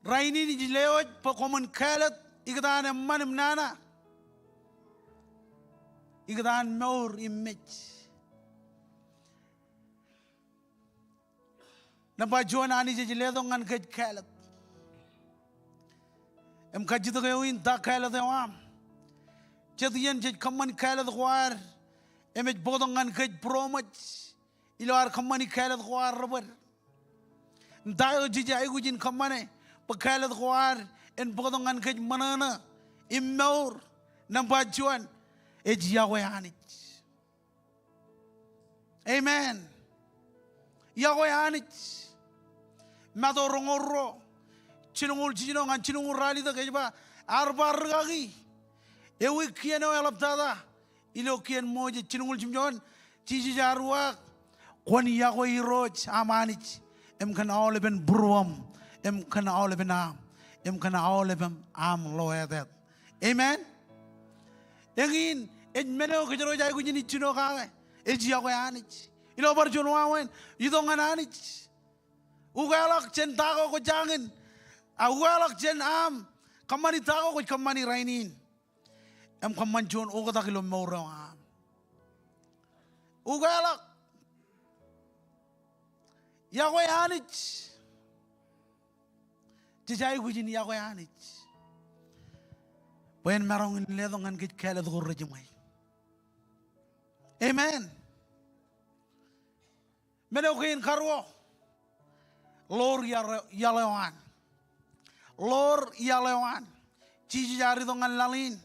Rainin ij lewōj bwe koṃwin kāālōt ikōtaan eṃṃan im nana, ikōtaan mour im mej. Nōṃba juon, Anij ej letok ñan kōj kāālōt. Im kajjitōk eo in, ta kāālōt eo aṃ? Jet iien jej kōṃṃani kāālōt ko ad im ej bōktok ñan kōj būroṃōj ilo ad kōṃṃani kāālōt ko ad rebōd. Im ta eo jej aikuj in kōṃṃane bwe kāālōt ko ad en bōktok ñan kōj ṃōṇōṇō im mour? Nōṃba juon, ej iọkwe Anij. Amen. Iọkwe Anij. Matu roñoul ruo, jilñoul jiljino ñan jilñoul ralitōk ej ba, ear ba rikaki, ewi kien eo eḷaptata ilo kien Moses? Jilñoul jimjuon, Jisōs ear uwaak, kwōn iọkwe Irooj aṃ Anij im kōn aolepen būruōṃ, im kōn aolepen aṃ, im kōn aolepen aṃ ḷōtāt. Amen. Eñin ej men eo kōjro ej aikuj in ijjino kake, ej iọkwe Anij. Ilo bar juon wāween, itok ñan Anij. Ukeḷọk jān ta ko kwō jañin, a ukeḷọk jān aṃ kōṃṃani ta ko kwōj kōṃṃani rainin, im kōṃṃan juon oktak ilo mour eo aṃ. Ukeḷọk. Iọkwe Anij. Jej aikuj in iọkwe Anij bwe en maroñ in letok ñan kōj kāālōt ko rejiṃwe. Amen. Men eo kein karuo, ḷoor iaḷ, iaḷ eo an. Ḷoor iaḷ eo an. Jisōs ear itok ñan laḷ in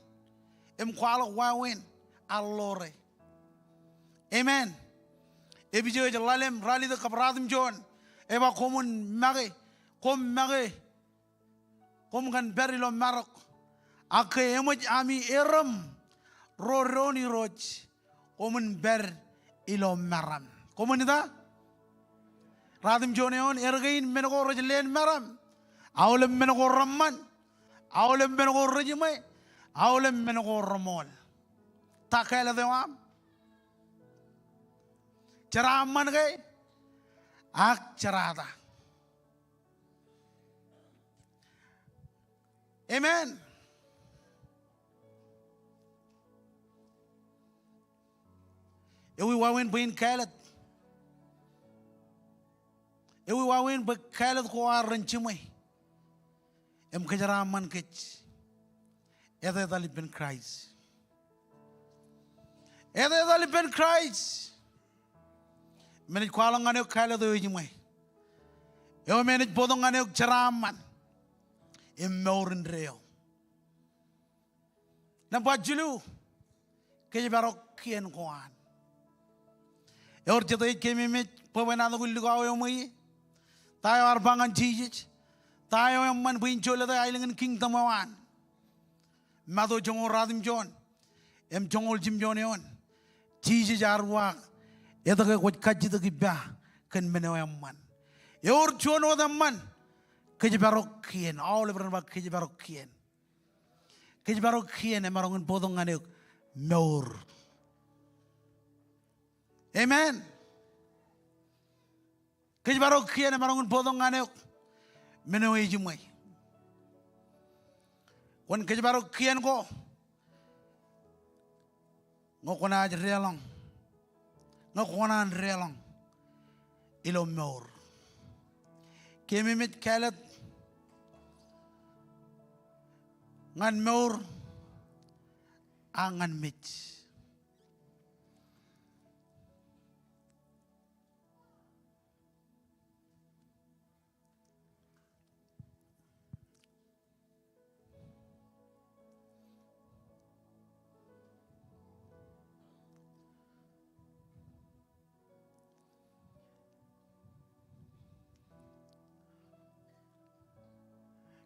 im kwaḷọk wāween, ear ḷoore. Amen. Epesōs ḷalem ralitōk kab ratimjuon, ej ba, koṃwin make, koṃ make, koṃ kōn pād ilo marok. Ak ke eṃōj ami erōm ro doon Irooj, koṃwin pād ilo meram. Koṃwin ita? Ratimjuon eoon, er kein men ko rej leen meram, aolep men ko reṃṃan, aolep men ko rejiṃwe, aolep men ko reṃool. Ta kāālōt eo aṃ? Jeraaṃṃan ke ak jeraata? Amen. Ewi wāween bwe in kāālōt? Ewi wāween bwe kāālōt ko ad ren jiṃwe im kōjeraaṃṃan kōj? Etetal ippān Kraist. Etetal ippān Kraist. Men ej kwaḷọk ñan eok kāālōt eo ejiṃwe. Eo me enaaj bōktok ñan eok jeraaṃṃan im mour indeeo. Nōṃba jilu, kōjparok kien ko an. Ewōr jet ej keememej bwebwenato in likao eo ṃweiie? Ta eo ear ba ñan Jisōs? Ta eo eṃṃan bwe in jolōte aelōñ in kingdom eo an? Matu joñoul ratimjuon im joñoul jimjuon eoon, Jisōs ear uwaak, etke kwōj kajjitōk ippa kōn men eo eṃṃan? Ewōr juon wōt eṃṃan. Kōjparok kien. Aolep ren ba, kōjparok kien. Kōjparok kien emaroñ in bōktok ñan eok mour. Amen. Kōjparok kien emaroñ in bōktok ñan eok men eo ejiṃwe. Kwōn kōjparok kien ko ñe kwōnaaj deḷọñ, ñe kwōkōṇaan deḷọñ ilo mour. Keememej kāālōt ñan mour ak ñan mej.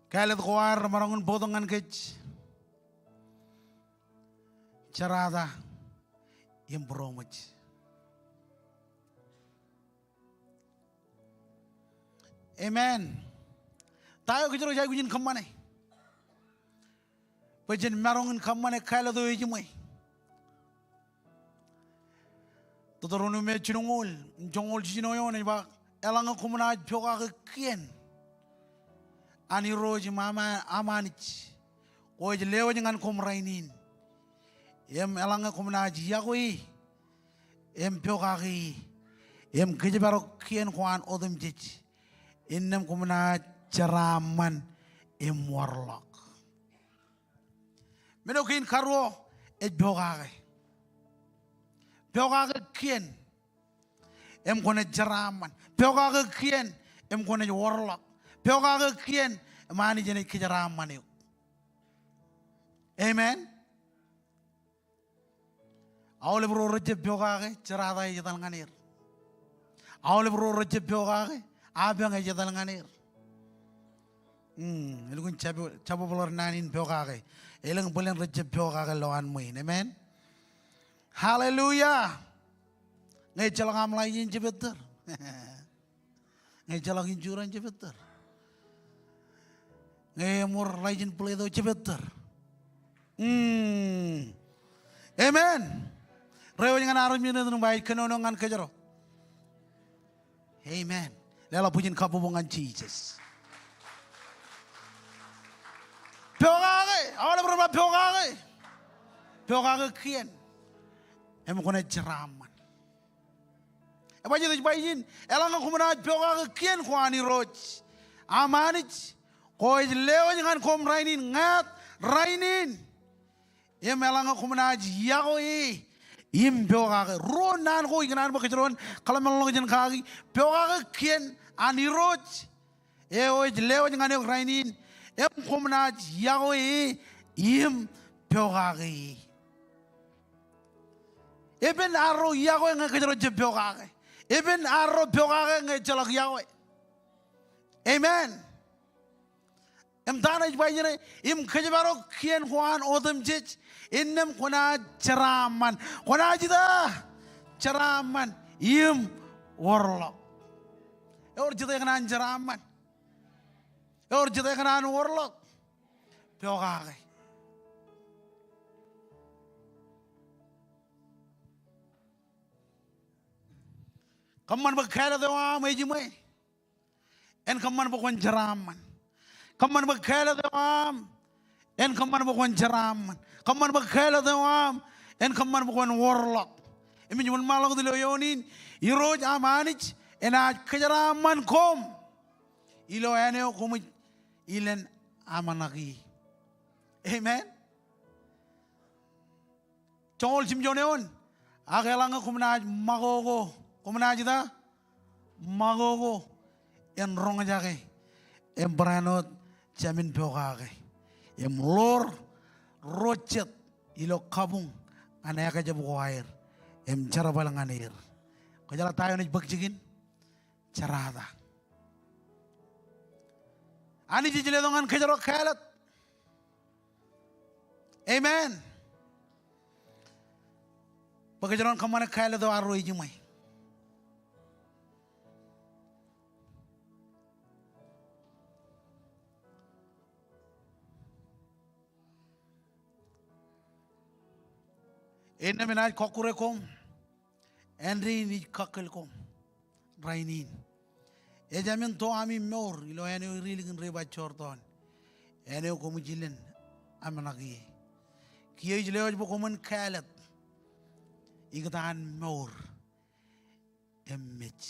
Kāālōt ko ad remaroñ in bōktok ñan kōj jerata im būroṃōj. Amen. Ta eo kōjro ej aikuj in kōṃṃane bwe jen maroñ in kōṃṃane kāālōt eo ejiṃwe? Deuteronomy jilñoul, joñoul jiljino eoon ej ba, eḷaññe koṃ naaj pokake kien an Irooj im aṃ, aṃ Anij, ko ej lewōj ñan koṃ rainin, im eḷaññe koṃ naaj iọkwe e im pokake e im kōjparok kien ko an otemjej, innām koṃ naaj jeraaṃṃan im warḷọk. Men eo kein karuo ej pokake. Pokake kien im kwōnaaj jeraaṃṃan. Pokake kien im kwōnaaj warḷọk. Pokake kien im Anij enaaj kōjeraaṃṃan eok. Amen. Aolep ro rejjab pokake, jerata ej etal ñan er. Aolep ro rejjab pokake, apañ ej etal ñan er. Hmm, elukkuun jab-, jabdewōt naan in pokake. Elōñ bōlen rejjab pokake lowaan ṃwiin. Amen. Hallelujah. Ñe ejjeḷọk aṃ license, jab ettōr. Ñe ejjeḷọk insurance, jab ettōr. Ñe eṃor license plate eo, jab ettōr. Mm. Amen. Reiwōj ñan armej eṇ ej kōnono ñan kōjro. Amen. Leḷọk bwijin kabbokbok ñan Jisōs. Pokake, aolep ro ba pokake. Pokake kien im kwōnaaj jeraaṃṃan. Ebajjek ej ba ijin, eḷaññe koṃ naaj pokake kien ko an Irooj aṃ Anij, ko ej lewōj ñan koṃ rainin, ñāāt rainin. Im eḷaññe koṃ naaj yokwe e im pokake. Ruo naan ko ikōṇaan bwe kōjro en kōḷmānḷọkjeṇ kaki, pokake kien an Irooj eo ej lewōj ñan eok rainin, im koṃ naaj yokwe e im pokake e. Epen arro yokwe ñe kōjro jab pokake. Epen arro pokake ñe ejjeḷọk yokwe. Amen. Im ta ṇe ej ba ijin, im kōjparok kien ko an otemjej, innām kwōnaaj jeraaṃṃan. Kwōnaaj ita? Jeraaṃṃan im warḷọk. Ewōr jete kōṇaan jeraaṃṃan? Ewōr jete kōṇaan warḷọk? Pokake. Kōṃṃan bwe kāālōt eo aṃ ejiṃwe, en kōṃṃan bwe kwōn jeraaṃṃan. Kōṃṃan bwe kāālōt eo aṃ, en kōṃṃan bwe kwōn jeraaṃṃan. Kōṃṃan bwe kāālōt eo aṃ, en kōṃṃan bwe kwōn warḷọk. Im ij wōnṃaanḷọk ilo eoon in, Irooj aṃ Anij enaaj kōjeraaṃṃan koṃ ilo āne eo koṃij ilen aṃ ṇak ie. Amen. Joñoul jimjuon eoon, ak eḷaññe koṃ naaj ṃakoko, koṃ naaj ita? Ṃakoko en roñjake, im barāinwōt jāmin pokake, im ḷoor ro jet ilo kabuñ ñan ekjab ko aer, im jerbal ñan er. Kwōjeḷā ta eo enaaj bōk jikin? Jerata. Anij ej letok ñan kōjro kāālōt. Amen. Bwe kōjro en kōṃṃane kāālōt eo arro ejiṃwe. Innām enaaj kọkkure koṃ āindein ij kakkōl koṃ rainin. Ejāmin to ami mour ilo āne eo ilikin ri-bajjor doon, āne eo koṃij ilen aṃ ṇak ie. Kiiō ij lewōj bwe koṃwin kāālōt ikōtaan mour im mej.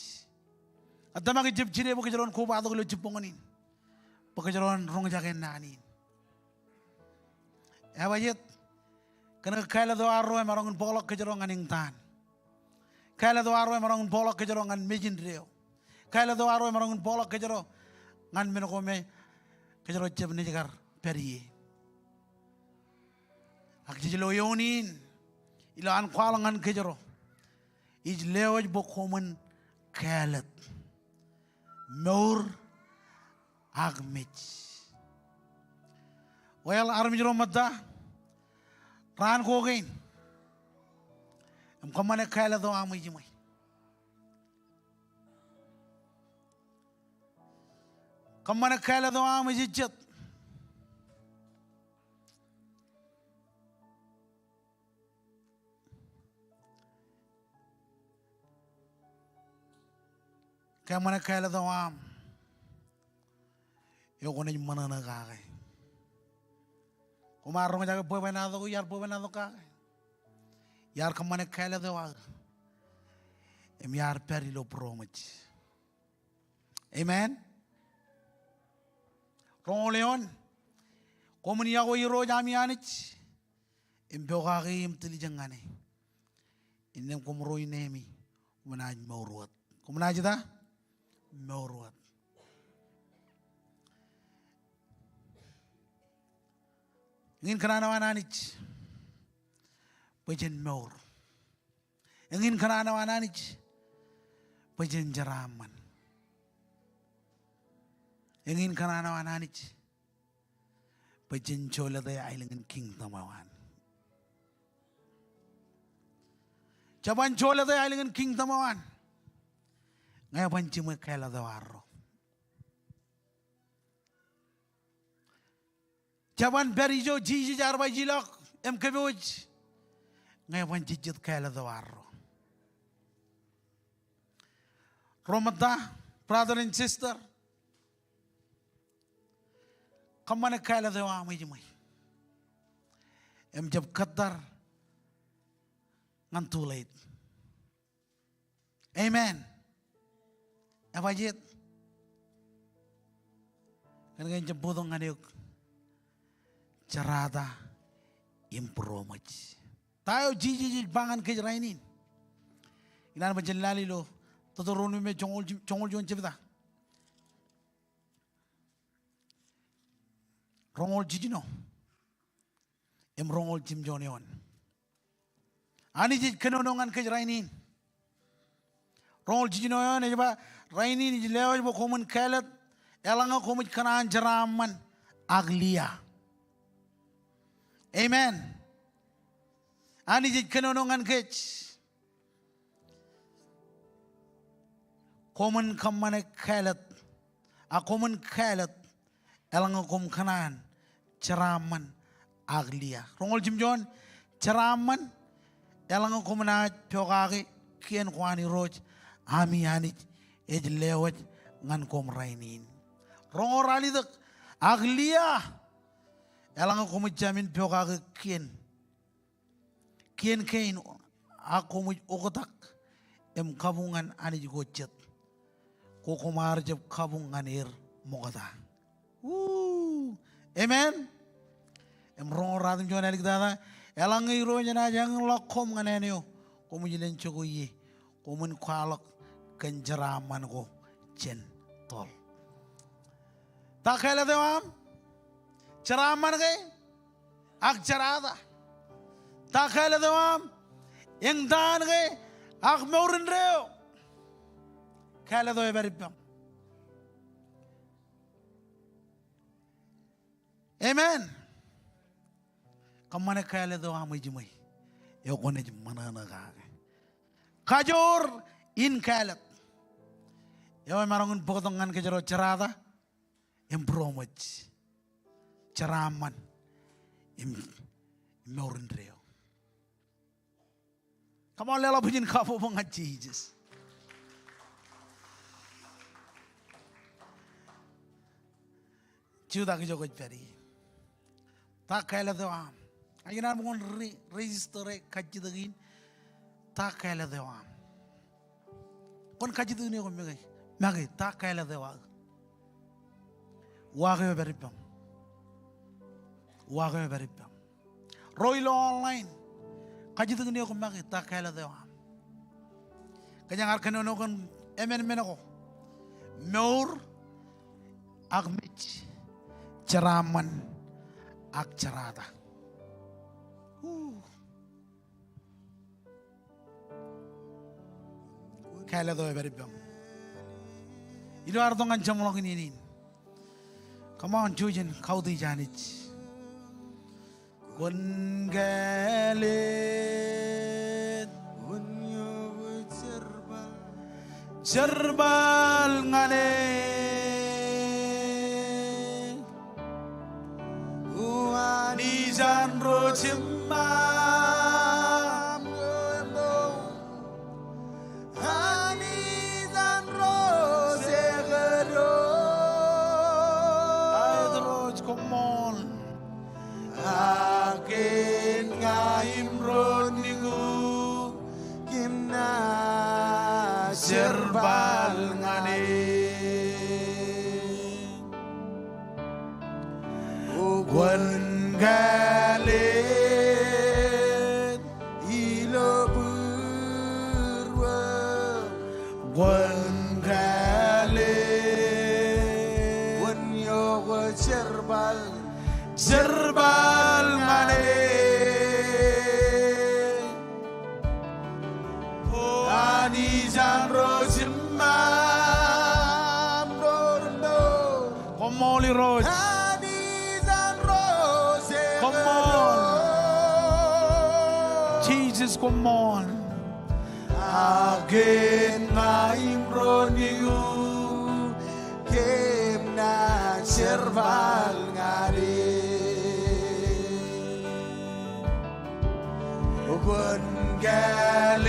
Ij tōmak ijab jide bwe kōjro en kobatok ilo jibboñōn in bwe kōjro en roñjake naan in. Ebajjek, kōnke kāālōt eo arro emaroñ in bōkḷọk kōjro ñan eñtaan. Kāālōt eo arro emaroñ in bōkḷọk kōjro ñan mej indeeo. Kāālōt eo arro emaroñ in bōkḷọk kōjro ñan men ko me kōjro jab naaj kar pād ie. Ak jej lo eoon in ilo an kwaḷọk ñan kōjro, ij lewōj bwe koṃwin kāālōt mour ak mej. Well, armej ro ṃōtta, raan ko kein, im kōṃṃane kāālōt eo aṃ ejiṃwe. Kōṃṃane kāālōt eo aṃ ejejjet. Kōṃṃane kāālōt eo aṃ eo kwōnaaj ṃōṇōṇō kake. Koṃ ar roñjake bwebwenato ko, iar bwebwenato kake. Iar kōṃṃane kāālōt eo aō im iar pād ilo būroṃōj. Amen. Roñoul eoon. Koṃwin yokwe Irooj ami Anij im pokake im tiljek ñan e. Innām koṃ ro in emi, koṃ naaj mour wōt. Koṃ naaj ta? Mour wōt. Eñin kōṇaan eo an Anij bwe jen mour. Eñin kōṇaan eo an Anij bwe jen jeraaṃṃan. Eñin kōṇaan eo an Anij bwe jen jolōte aelōñ in kingdom eo an. Jeban jolōte aelōñ in kingdom eo an ñe eban jiṃwe kāālōt eo arro. Jeban pād ijo Jisōs ear ba ij ilọk im kōpooj ñe eban jejjet kāālōt eo arro. Ro ṃōtta, brother and sister, kōṃṃane kāālōt eo aṃ ejiṃwe im jab kōttar ñan too late. Amen. Ebajjeet. Kōn ke en jab bōktok ñan eok jerata im būroṃōj. Ta eo Jisōs ej ba ñan kōj rainin? Ikōṇaan bwe jen lale ilo Teuteronomi joñoul, joñoul juon jebta. Roñoul jiljino im roñoul jimjuon eoon. Anij ej kōnono ñan kōj rainin. Roñoul jiljino eoon ej ba, rainin ij lewōj bwe koṃwin kāālōt eḷaññe koṃij kōṇaan jeraaṃṃan ak liā. Amen. Anij ej kōnono ñan kōj. Koṃwin kōṃṃane kāālōt, a koṃwin kāālōt eḷaññe koṃ kōṇaan jeraaṃṃan ak liā. Roñoul jimjuon, jeraaṃṃan eḷaññe koṃ naaj pokake kien ko an Irooj ami Anij ej lewōj ñan koṃ rainin. Roñoul ralitōk, ak liā eḷaññe koṃij jāmin pokake kien kien kein, ak koṃij oktak im kabuñ ñan anij ko jet, ko koṃ ar jab kabuñ ñan er ṃokta. Woo! Amen. Im roñoul ratimjuon āliktata, eḷaññe Irooj enaaj eñḷọk koṃ ñan āne eo koṃij len jokwe ie, koṃwin kwaḷọk kōn jeraaṃṃan ko jān toḷ. Ta kāālōt eo aṃ? Jeraaṃṃan ke ak jerata? Ta kāālōt eo aṃ? Eñtaan ke ak mour indeeo? Kāālōt eo ej pād ippaṃ. Amen. Kōṃṃane kāālōt eo aṃ ejiṃwe. Eo kwōnaaj ṃōṇōṇō kake. Kajoor in kāālōt eo emaroñ in bōktok ñan kōjro jerata im būroṃōj, jeraaṃṃan im, im mour indeeo. Come on, leḷọk bwijin kabbokbok ñan Jisōs. Jutak ijo kwōj pād ie. Ta kāālōt eo aṃ? Ak ikōṇaan bwe kwōn re-, register e kajjitōk in. Ta kāālōt eo aṃ? Kwōn kajjitōk in eo ke make, make, ta kāālōt eo aō? Uwaak eo ej pād ippaṃ. Uwaak eo ej pād ippaṃ. Ro ilo online, kajjitōk in eo ke make, ta kāālōt eo aṃ? Kōjeañ ar kōnono kōn emānmān ko. Mour ak mej, jeraaṃṃan ak jerata. Woo. Kāālōt eo ej pād ippaṃ. Ilo ad tok ñan jeṃḷọkin iien in. Come on, jouj im kautiej Anij. Kwōn kāālōt. Jerbal ñan e. O Anij an ro jimṃaṃ. Anij an ro jekdọọn. Aet Irooj, koṃṃool. Ak kōn ña im ro nikū kōm naaj jerbal ñan e. Jisōs, koṃṃool. Ak en ña im ro niku, kōm naaj jerbal ñan e. Kwōn kāālōt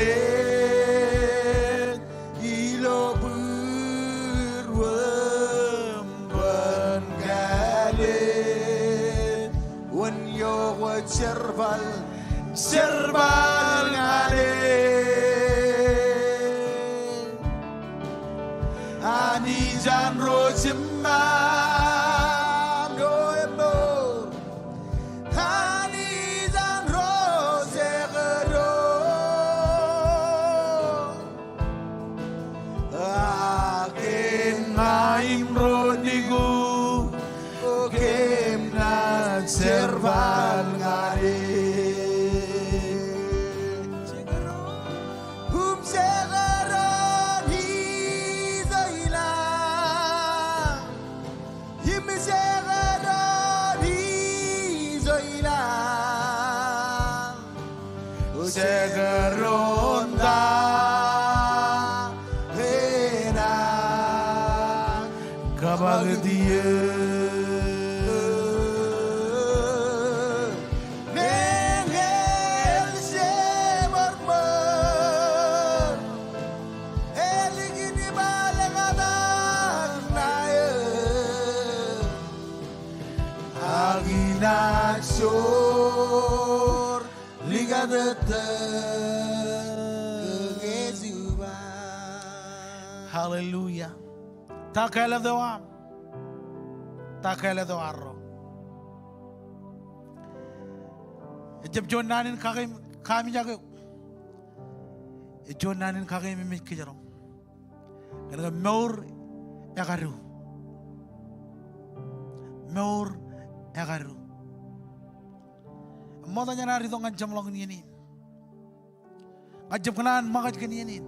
ilo būruōm, kwōn kāālōt. Wōn eo kwōj jerbal, jerbal ñan e. Anij an ro jemām, ro emmour. Anij an ro jekdọọn. Ak en ña im ro niku, kōm naaj jerbal ñan e. Im jekdọọn ijo ilañ. Im jekdọọn ijo ilañ. Jekdọọn ta enaaj kōpakūtio. Meñe ej jemārbōr, elikin im alkatak ṇae, ak inaaj joor likatōttō kōn kōjubaan. Hallelujah. Ta kāālōt eo aṃ? Ta kāālōt eo arro? Ejjab juon naan in kakeem, kaamijak eok. Ej juon naan in kakeememej kōjro. Kōnke mour ekadu. Mour ekadu. Ṃokta jān ad itok ñan jeṃḷọkin iien in. Ña ij jab kōṇaan ṃōkaj kōn iien in.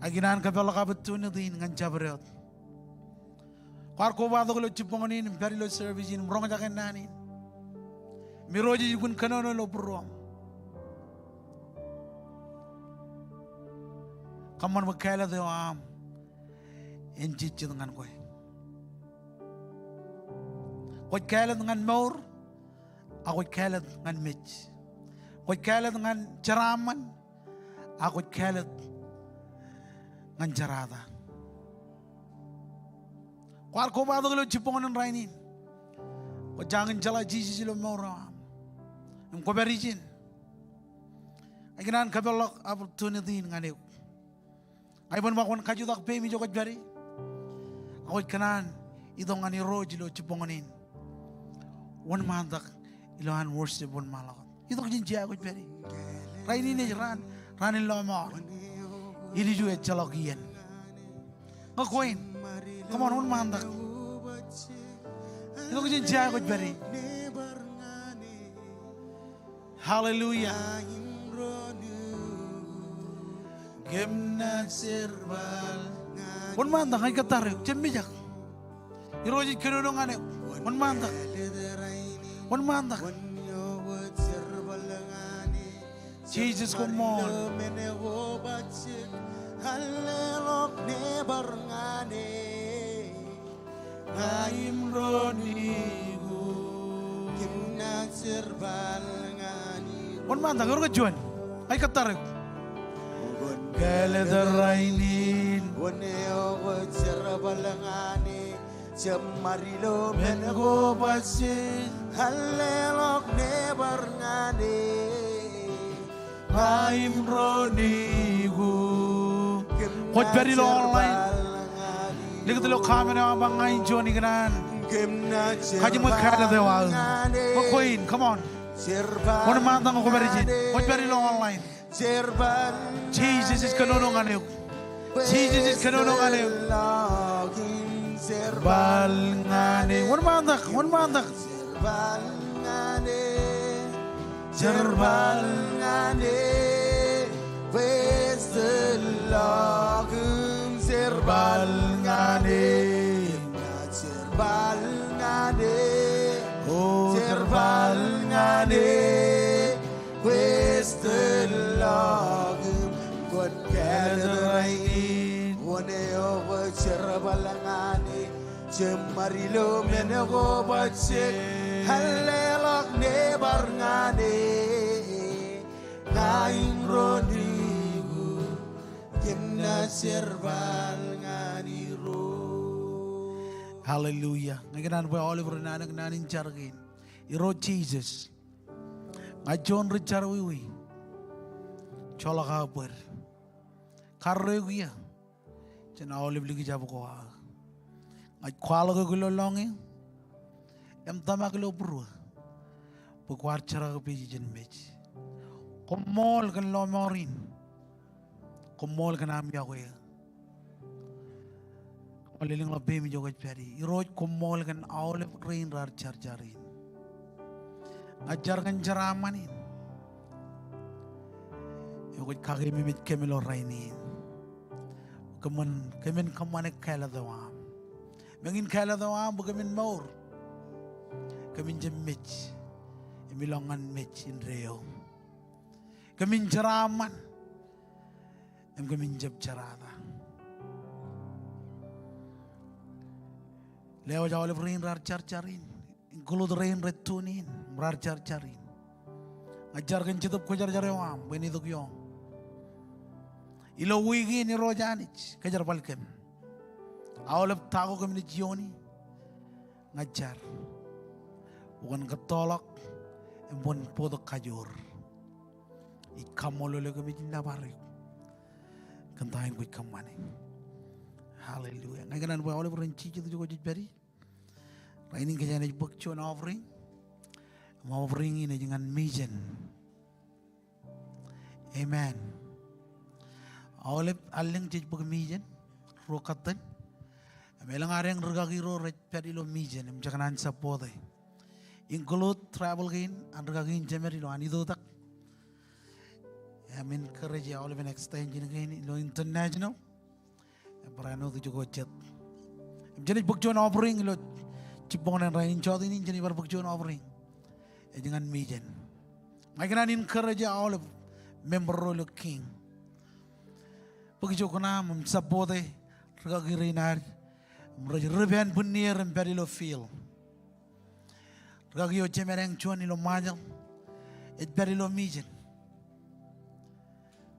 Ak ikōṇaan kōpeḷḷọk opportunity in ñan jabdewōt. Kwaar kobatok ilo jibboñōn in im pād ilo service in im roñjake naan in. Im Irooj ej lukkuun kōnono ilo būruōṃ. Kōṃṃan bwe kāālōt eo aṃ en jejjet ñan kwe. Kwōj kāālōt ñan mour, ak kwōj kāālōt ñan mej. Kwōj kāālōt ñan jeraaṃṃan, ak kwōj kāālōt ñan jerata. Kwaar kobatok ilo jibboñōn in rainin. Kwō jañin jeḷā Jisōs ilo mour eo aṃ im kwō pād ijin. Ak ikōṇaan kōpeḷḷọk opportunity in ñan eok. Ña iban ba kwōn kajutak peiṃ ijo kwōj pād ie. Ak kwōj kōṇaan itok ñan Irooj ilo jibboñōn in. Wōnṃaantak ilowaan worship wōnṃaanḷọk wōt. Itok jān jea kwōj pād ie. Rainin ej raan, raan in lọmọọr. Ilju ejjeḷọk iien. Ñe kwe in, come on, wōnṃaantak. Itok jān jea kwōj pād ie. Hallelujah. Wōnṃaantak, ña ij kōttar eok, jab mijak. Irooj ej kōnono ñan eok. Wōnṃaantak. Wōnṃaantak. Jisōs, koṃṃool. Wōnṃaantak, ewōr ke juon? Ña ij kōttar eok. Kwōn kāālōt rainin. Wōn eo kwōj jerbal ñan e. Jab ṃad ilo men ko bajjek. Alleḷọk nebar ñan e. Ba im ro niku. Kwōj pād ilo online. Likūt ilo comment eo aṃ ba ña in juon, ikōṇaan kajiṃwe kāālōt eo aō. Ñe kwe in, come on. Wōnṃaantak ñe kwō pād ijin. Kwōj pād ilo online. Jisōs ej kōnono ñan eok. Jisōs ej kōnono ñan eok. Jerbal ñan e. Wōnṃaantak, wōnṃaantak. Jerbal ñan e. Jerbal ñan e. Bwe ej tōllọk im jerbal ñan e. Jerbal ñan e. O jerbal ñan e. jerbal ñan e, jab ṃad ilo men ko bajjek, alleḷọk nebar ñan e. Ña in ro nikū, kōm naaj jerbal ñan Irooj. Hallelujah. Ña ikōṇaan bwe aolep ren anōk naan in jar kein. Irooj Jisōs, ña juon ri jerọwiwi, joḷọk aō bōd. Karreoik eō jān aolep likjab ko aō. Ña ij kwaḷọk eok ilo lọñiō im tōmak ilo būruō bwe kwaar jerkakpeje jān mej. Koṃṃool kōn lọmọọr in. Koṃṃool kōn aṃ yokwe eō. Koṃṃool, lelōñḷọk peiṃ ijo kwōj pād ie. Irooj, koṃṃool kōn aolep rein raar jarjar in. Ña ij jar kōn jeraaṃṃan in eo kwōj kakeememej kōm ilo rainin. Kōmin, kōmin kōṃṃane kāālōt eo aṃ. Meñin kāālōt eo aṃ bwe kōmin mour, kōmin jab mej im ilọk ñan mej indeeo. Kōmin jeraaṃṃan im kōmin jab jerata. Lewōj aolep rein raar jarjar in, include rein rej tune in im raar jarjar in. Ña ij jar kōn Jetōb Kwōjarjar eo aṃ bwe en itok ioṃ ilo wiik in, Irooj Anij, kōjerbal kōm. Aolep ta ko kōm naaj iiooni, ña ij jar bwe kwōn kōttoḷọk im kwōn bōktok kajoor. Ij kaṃṃoolol eok im ij nōbar eok kōn ta in kwōj kōṃṃane. Hallelujah. Ña ikōṇaan bwe aolep ren jijet ijo kwōj pād ie. Rainin kōjeañ ej bōk juon offering. Im offering in ej ñan mission. Amen. Aolep allōñ jej bōk mission, ruo katten. Im elōñ adeañ rikaki ro rej pād ilo mission im jekōṇaan support e. Include travel kein an rikaki in jemed ilo an itoitak. Im encourage aolepen extension kein ilo international. Im barāinwōt ijo ko jet. Im jenaaj bōk juon offering ilo jibboñōn rainin, jọteen in jenaaj bar bōk juon offering. Ej ñan mission. Ña ikōṇaan encourage aolep member ro ilo King bwe kwōj kōṇaan im support e rikaki rein ad im rej rip ānbwinnier im pād ilo field. Rikaki eo jemed eñ juon ilo Ṃajeḷ ej pād ilo mission.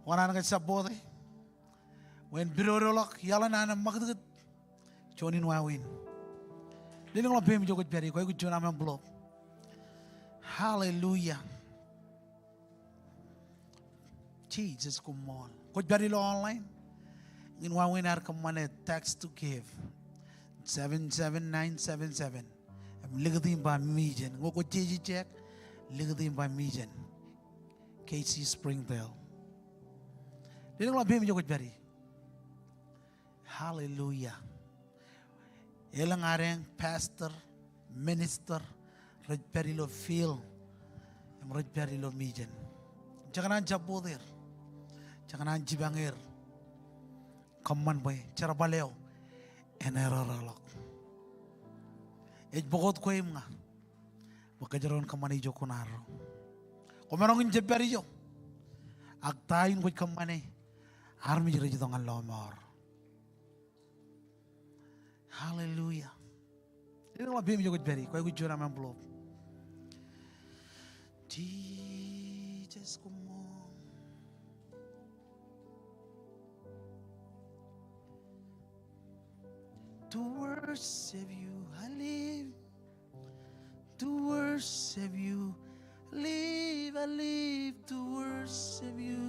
Kwōkōṇaan ke support e bwe en pidodoḷọk iaḷ in an ṃakūtkūt juon in wāween. Lelōñḷọk peiṃ ijo kwōj pād ie, kwōj aikuj juon aṃ envelope. Hallelujah. Jesus, koṃṃool. Kwōj pād ilo online, eñin wāween ear kōṃṃane text to give, seven seven nine seven seven. Im likūt im ba mission. Ñe kwōj jeje check, likūt im ba mission. K C Springdale. Lelōñḷọk peiṃ ijo kwōj pād ie. Hallelujah. Elōñ adeañ pastor, minister, rej pād ilo field im rej pād ilo mission. Jekōṇaan support er. Jekōṇaan jipañ er. Kōṃṃan bwe jerbal eo en erōraḷọk. Ej pukot kwe im ña bwe kōjro en kōṃṃane ijo kuṇaarro. Kwōmaroñ in jab pād ijo. Ak ta in kwōj kōṃṃane, armej rej itok ñan lọmọọr. Hallelujah. Lelōñḷọk peiṃ ijo kwōj pād ie, kwōj aikuj juon aṃ envelope. Jesus, koṃṃool. To worship you, I live. To worship you, I live, I live to worship you.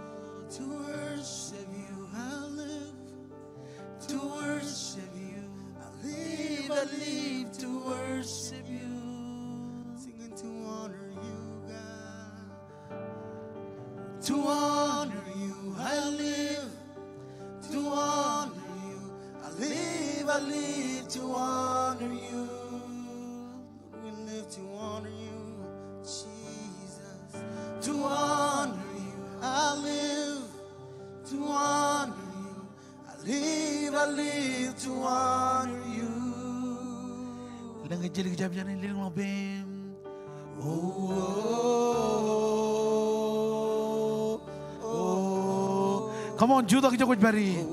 Oh, to worship you, I live. To worship you, I live, I live to worship you. Singing to honor you, God. To honor you, I live. To honor you, I live, I live to honor you. We live to honor you, Jesus. To honor you, I live. To honor you, I live, I live to honor you. Lōñ ke jelik jab jān in, lelōñḷọk peiṃ. Oh, oh, oh, oh. Come on, jutak ijo kwōj pād ie.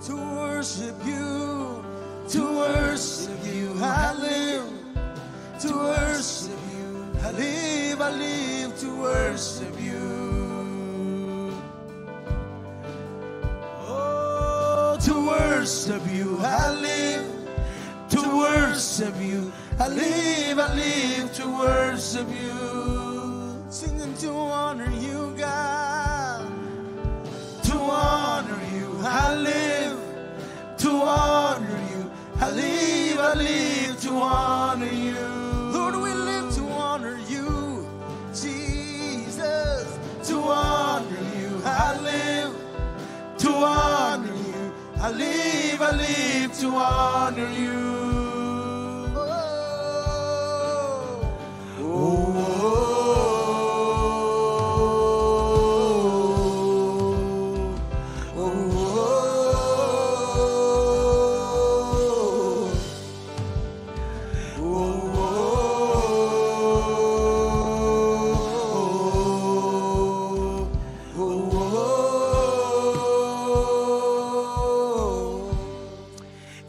To worship you, to worship you, I live. To worship you, I live, I live to worship you. Oh, to worship you, I live. To worship you, I live, I live to worship you. Singing to honor you, God. To honor you, I live. To honor you, I live, I live to honor you. Lord, we live to honor you, Jesus. To honor you, I live. To honor you, I live, I live to honor you. Oh.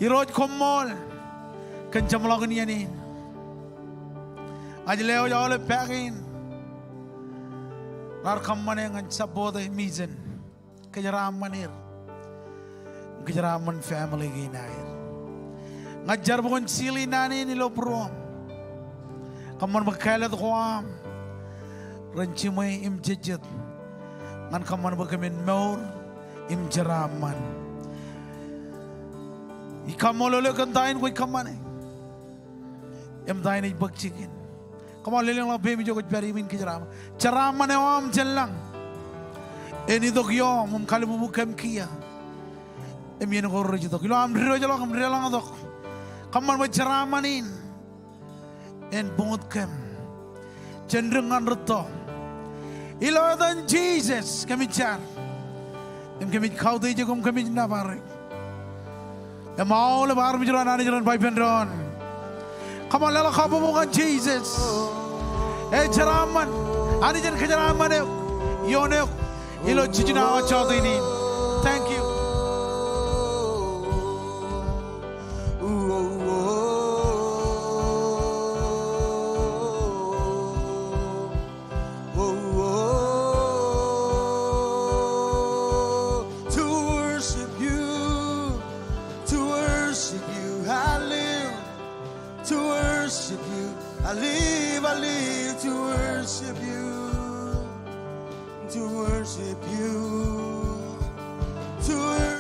Irooj, koṃṃool kōn jeṃḷọkin iien in. Ij lewōj aolep paak in raar kōṃṃane ñan support e mission. Kōjeraaṃṃan er. Kōjeraaṃṃan family kein aer. Ña ij jar bwe kwōn seal e naan in ilo būruōṃ. Kōṃṃan bwe kāālōt ko aṃ ren jiṃwe im jejjet ñan kōṃṃan bwe kōmin mour im jeraaṃṃan. Ij kaṃṃoolol eok kōn ta in kwōj kōṃṃane im ta in ej bōk jikin. Come on, lelōñḷọk peiṃ ijo kwōj pād ie im kōjeraaṃṃan. Jeraaṃṃan eo aṃ jān lañ en itok ioom im kalbubu kōm kiiō im iien ko rej itok. Ilo am diwōjḷọk im deḷọñtok, kōṃṃan bwe jeraaṃṃan in en buñut kōm jān dik ñan rūtto. Ilo etan Jisōs kōmij jar im kōmij kautiej eok im kōmij nōbar eok. Im aolep armej ro an Anij ren ba ippān doon. Come on, leḷọk kabbokbok ñan Jisōs. Ej jeraaṃṃan. Anij en kōjeraaṃṃan eok, ioon eok, ilo jiljino awa jọteen in. Thank you. Oh, oh, to worship you, to worship you, I live. To worship you, I live, I live to worship you, to worship you, to worship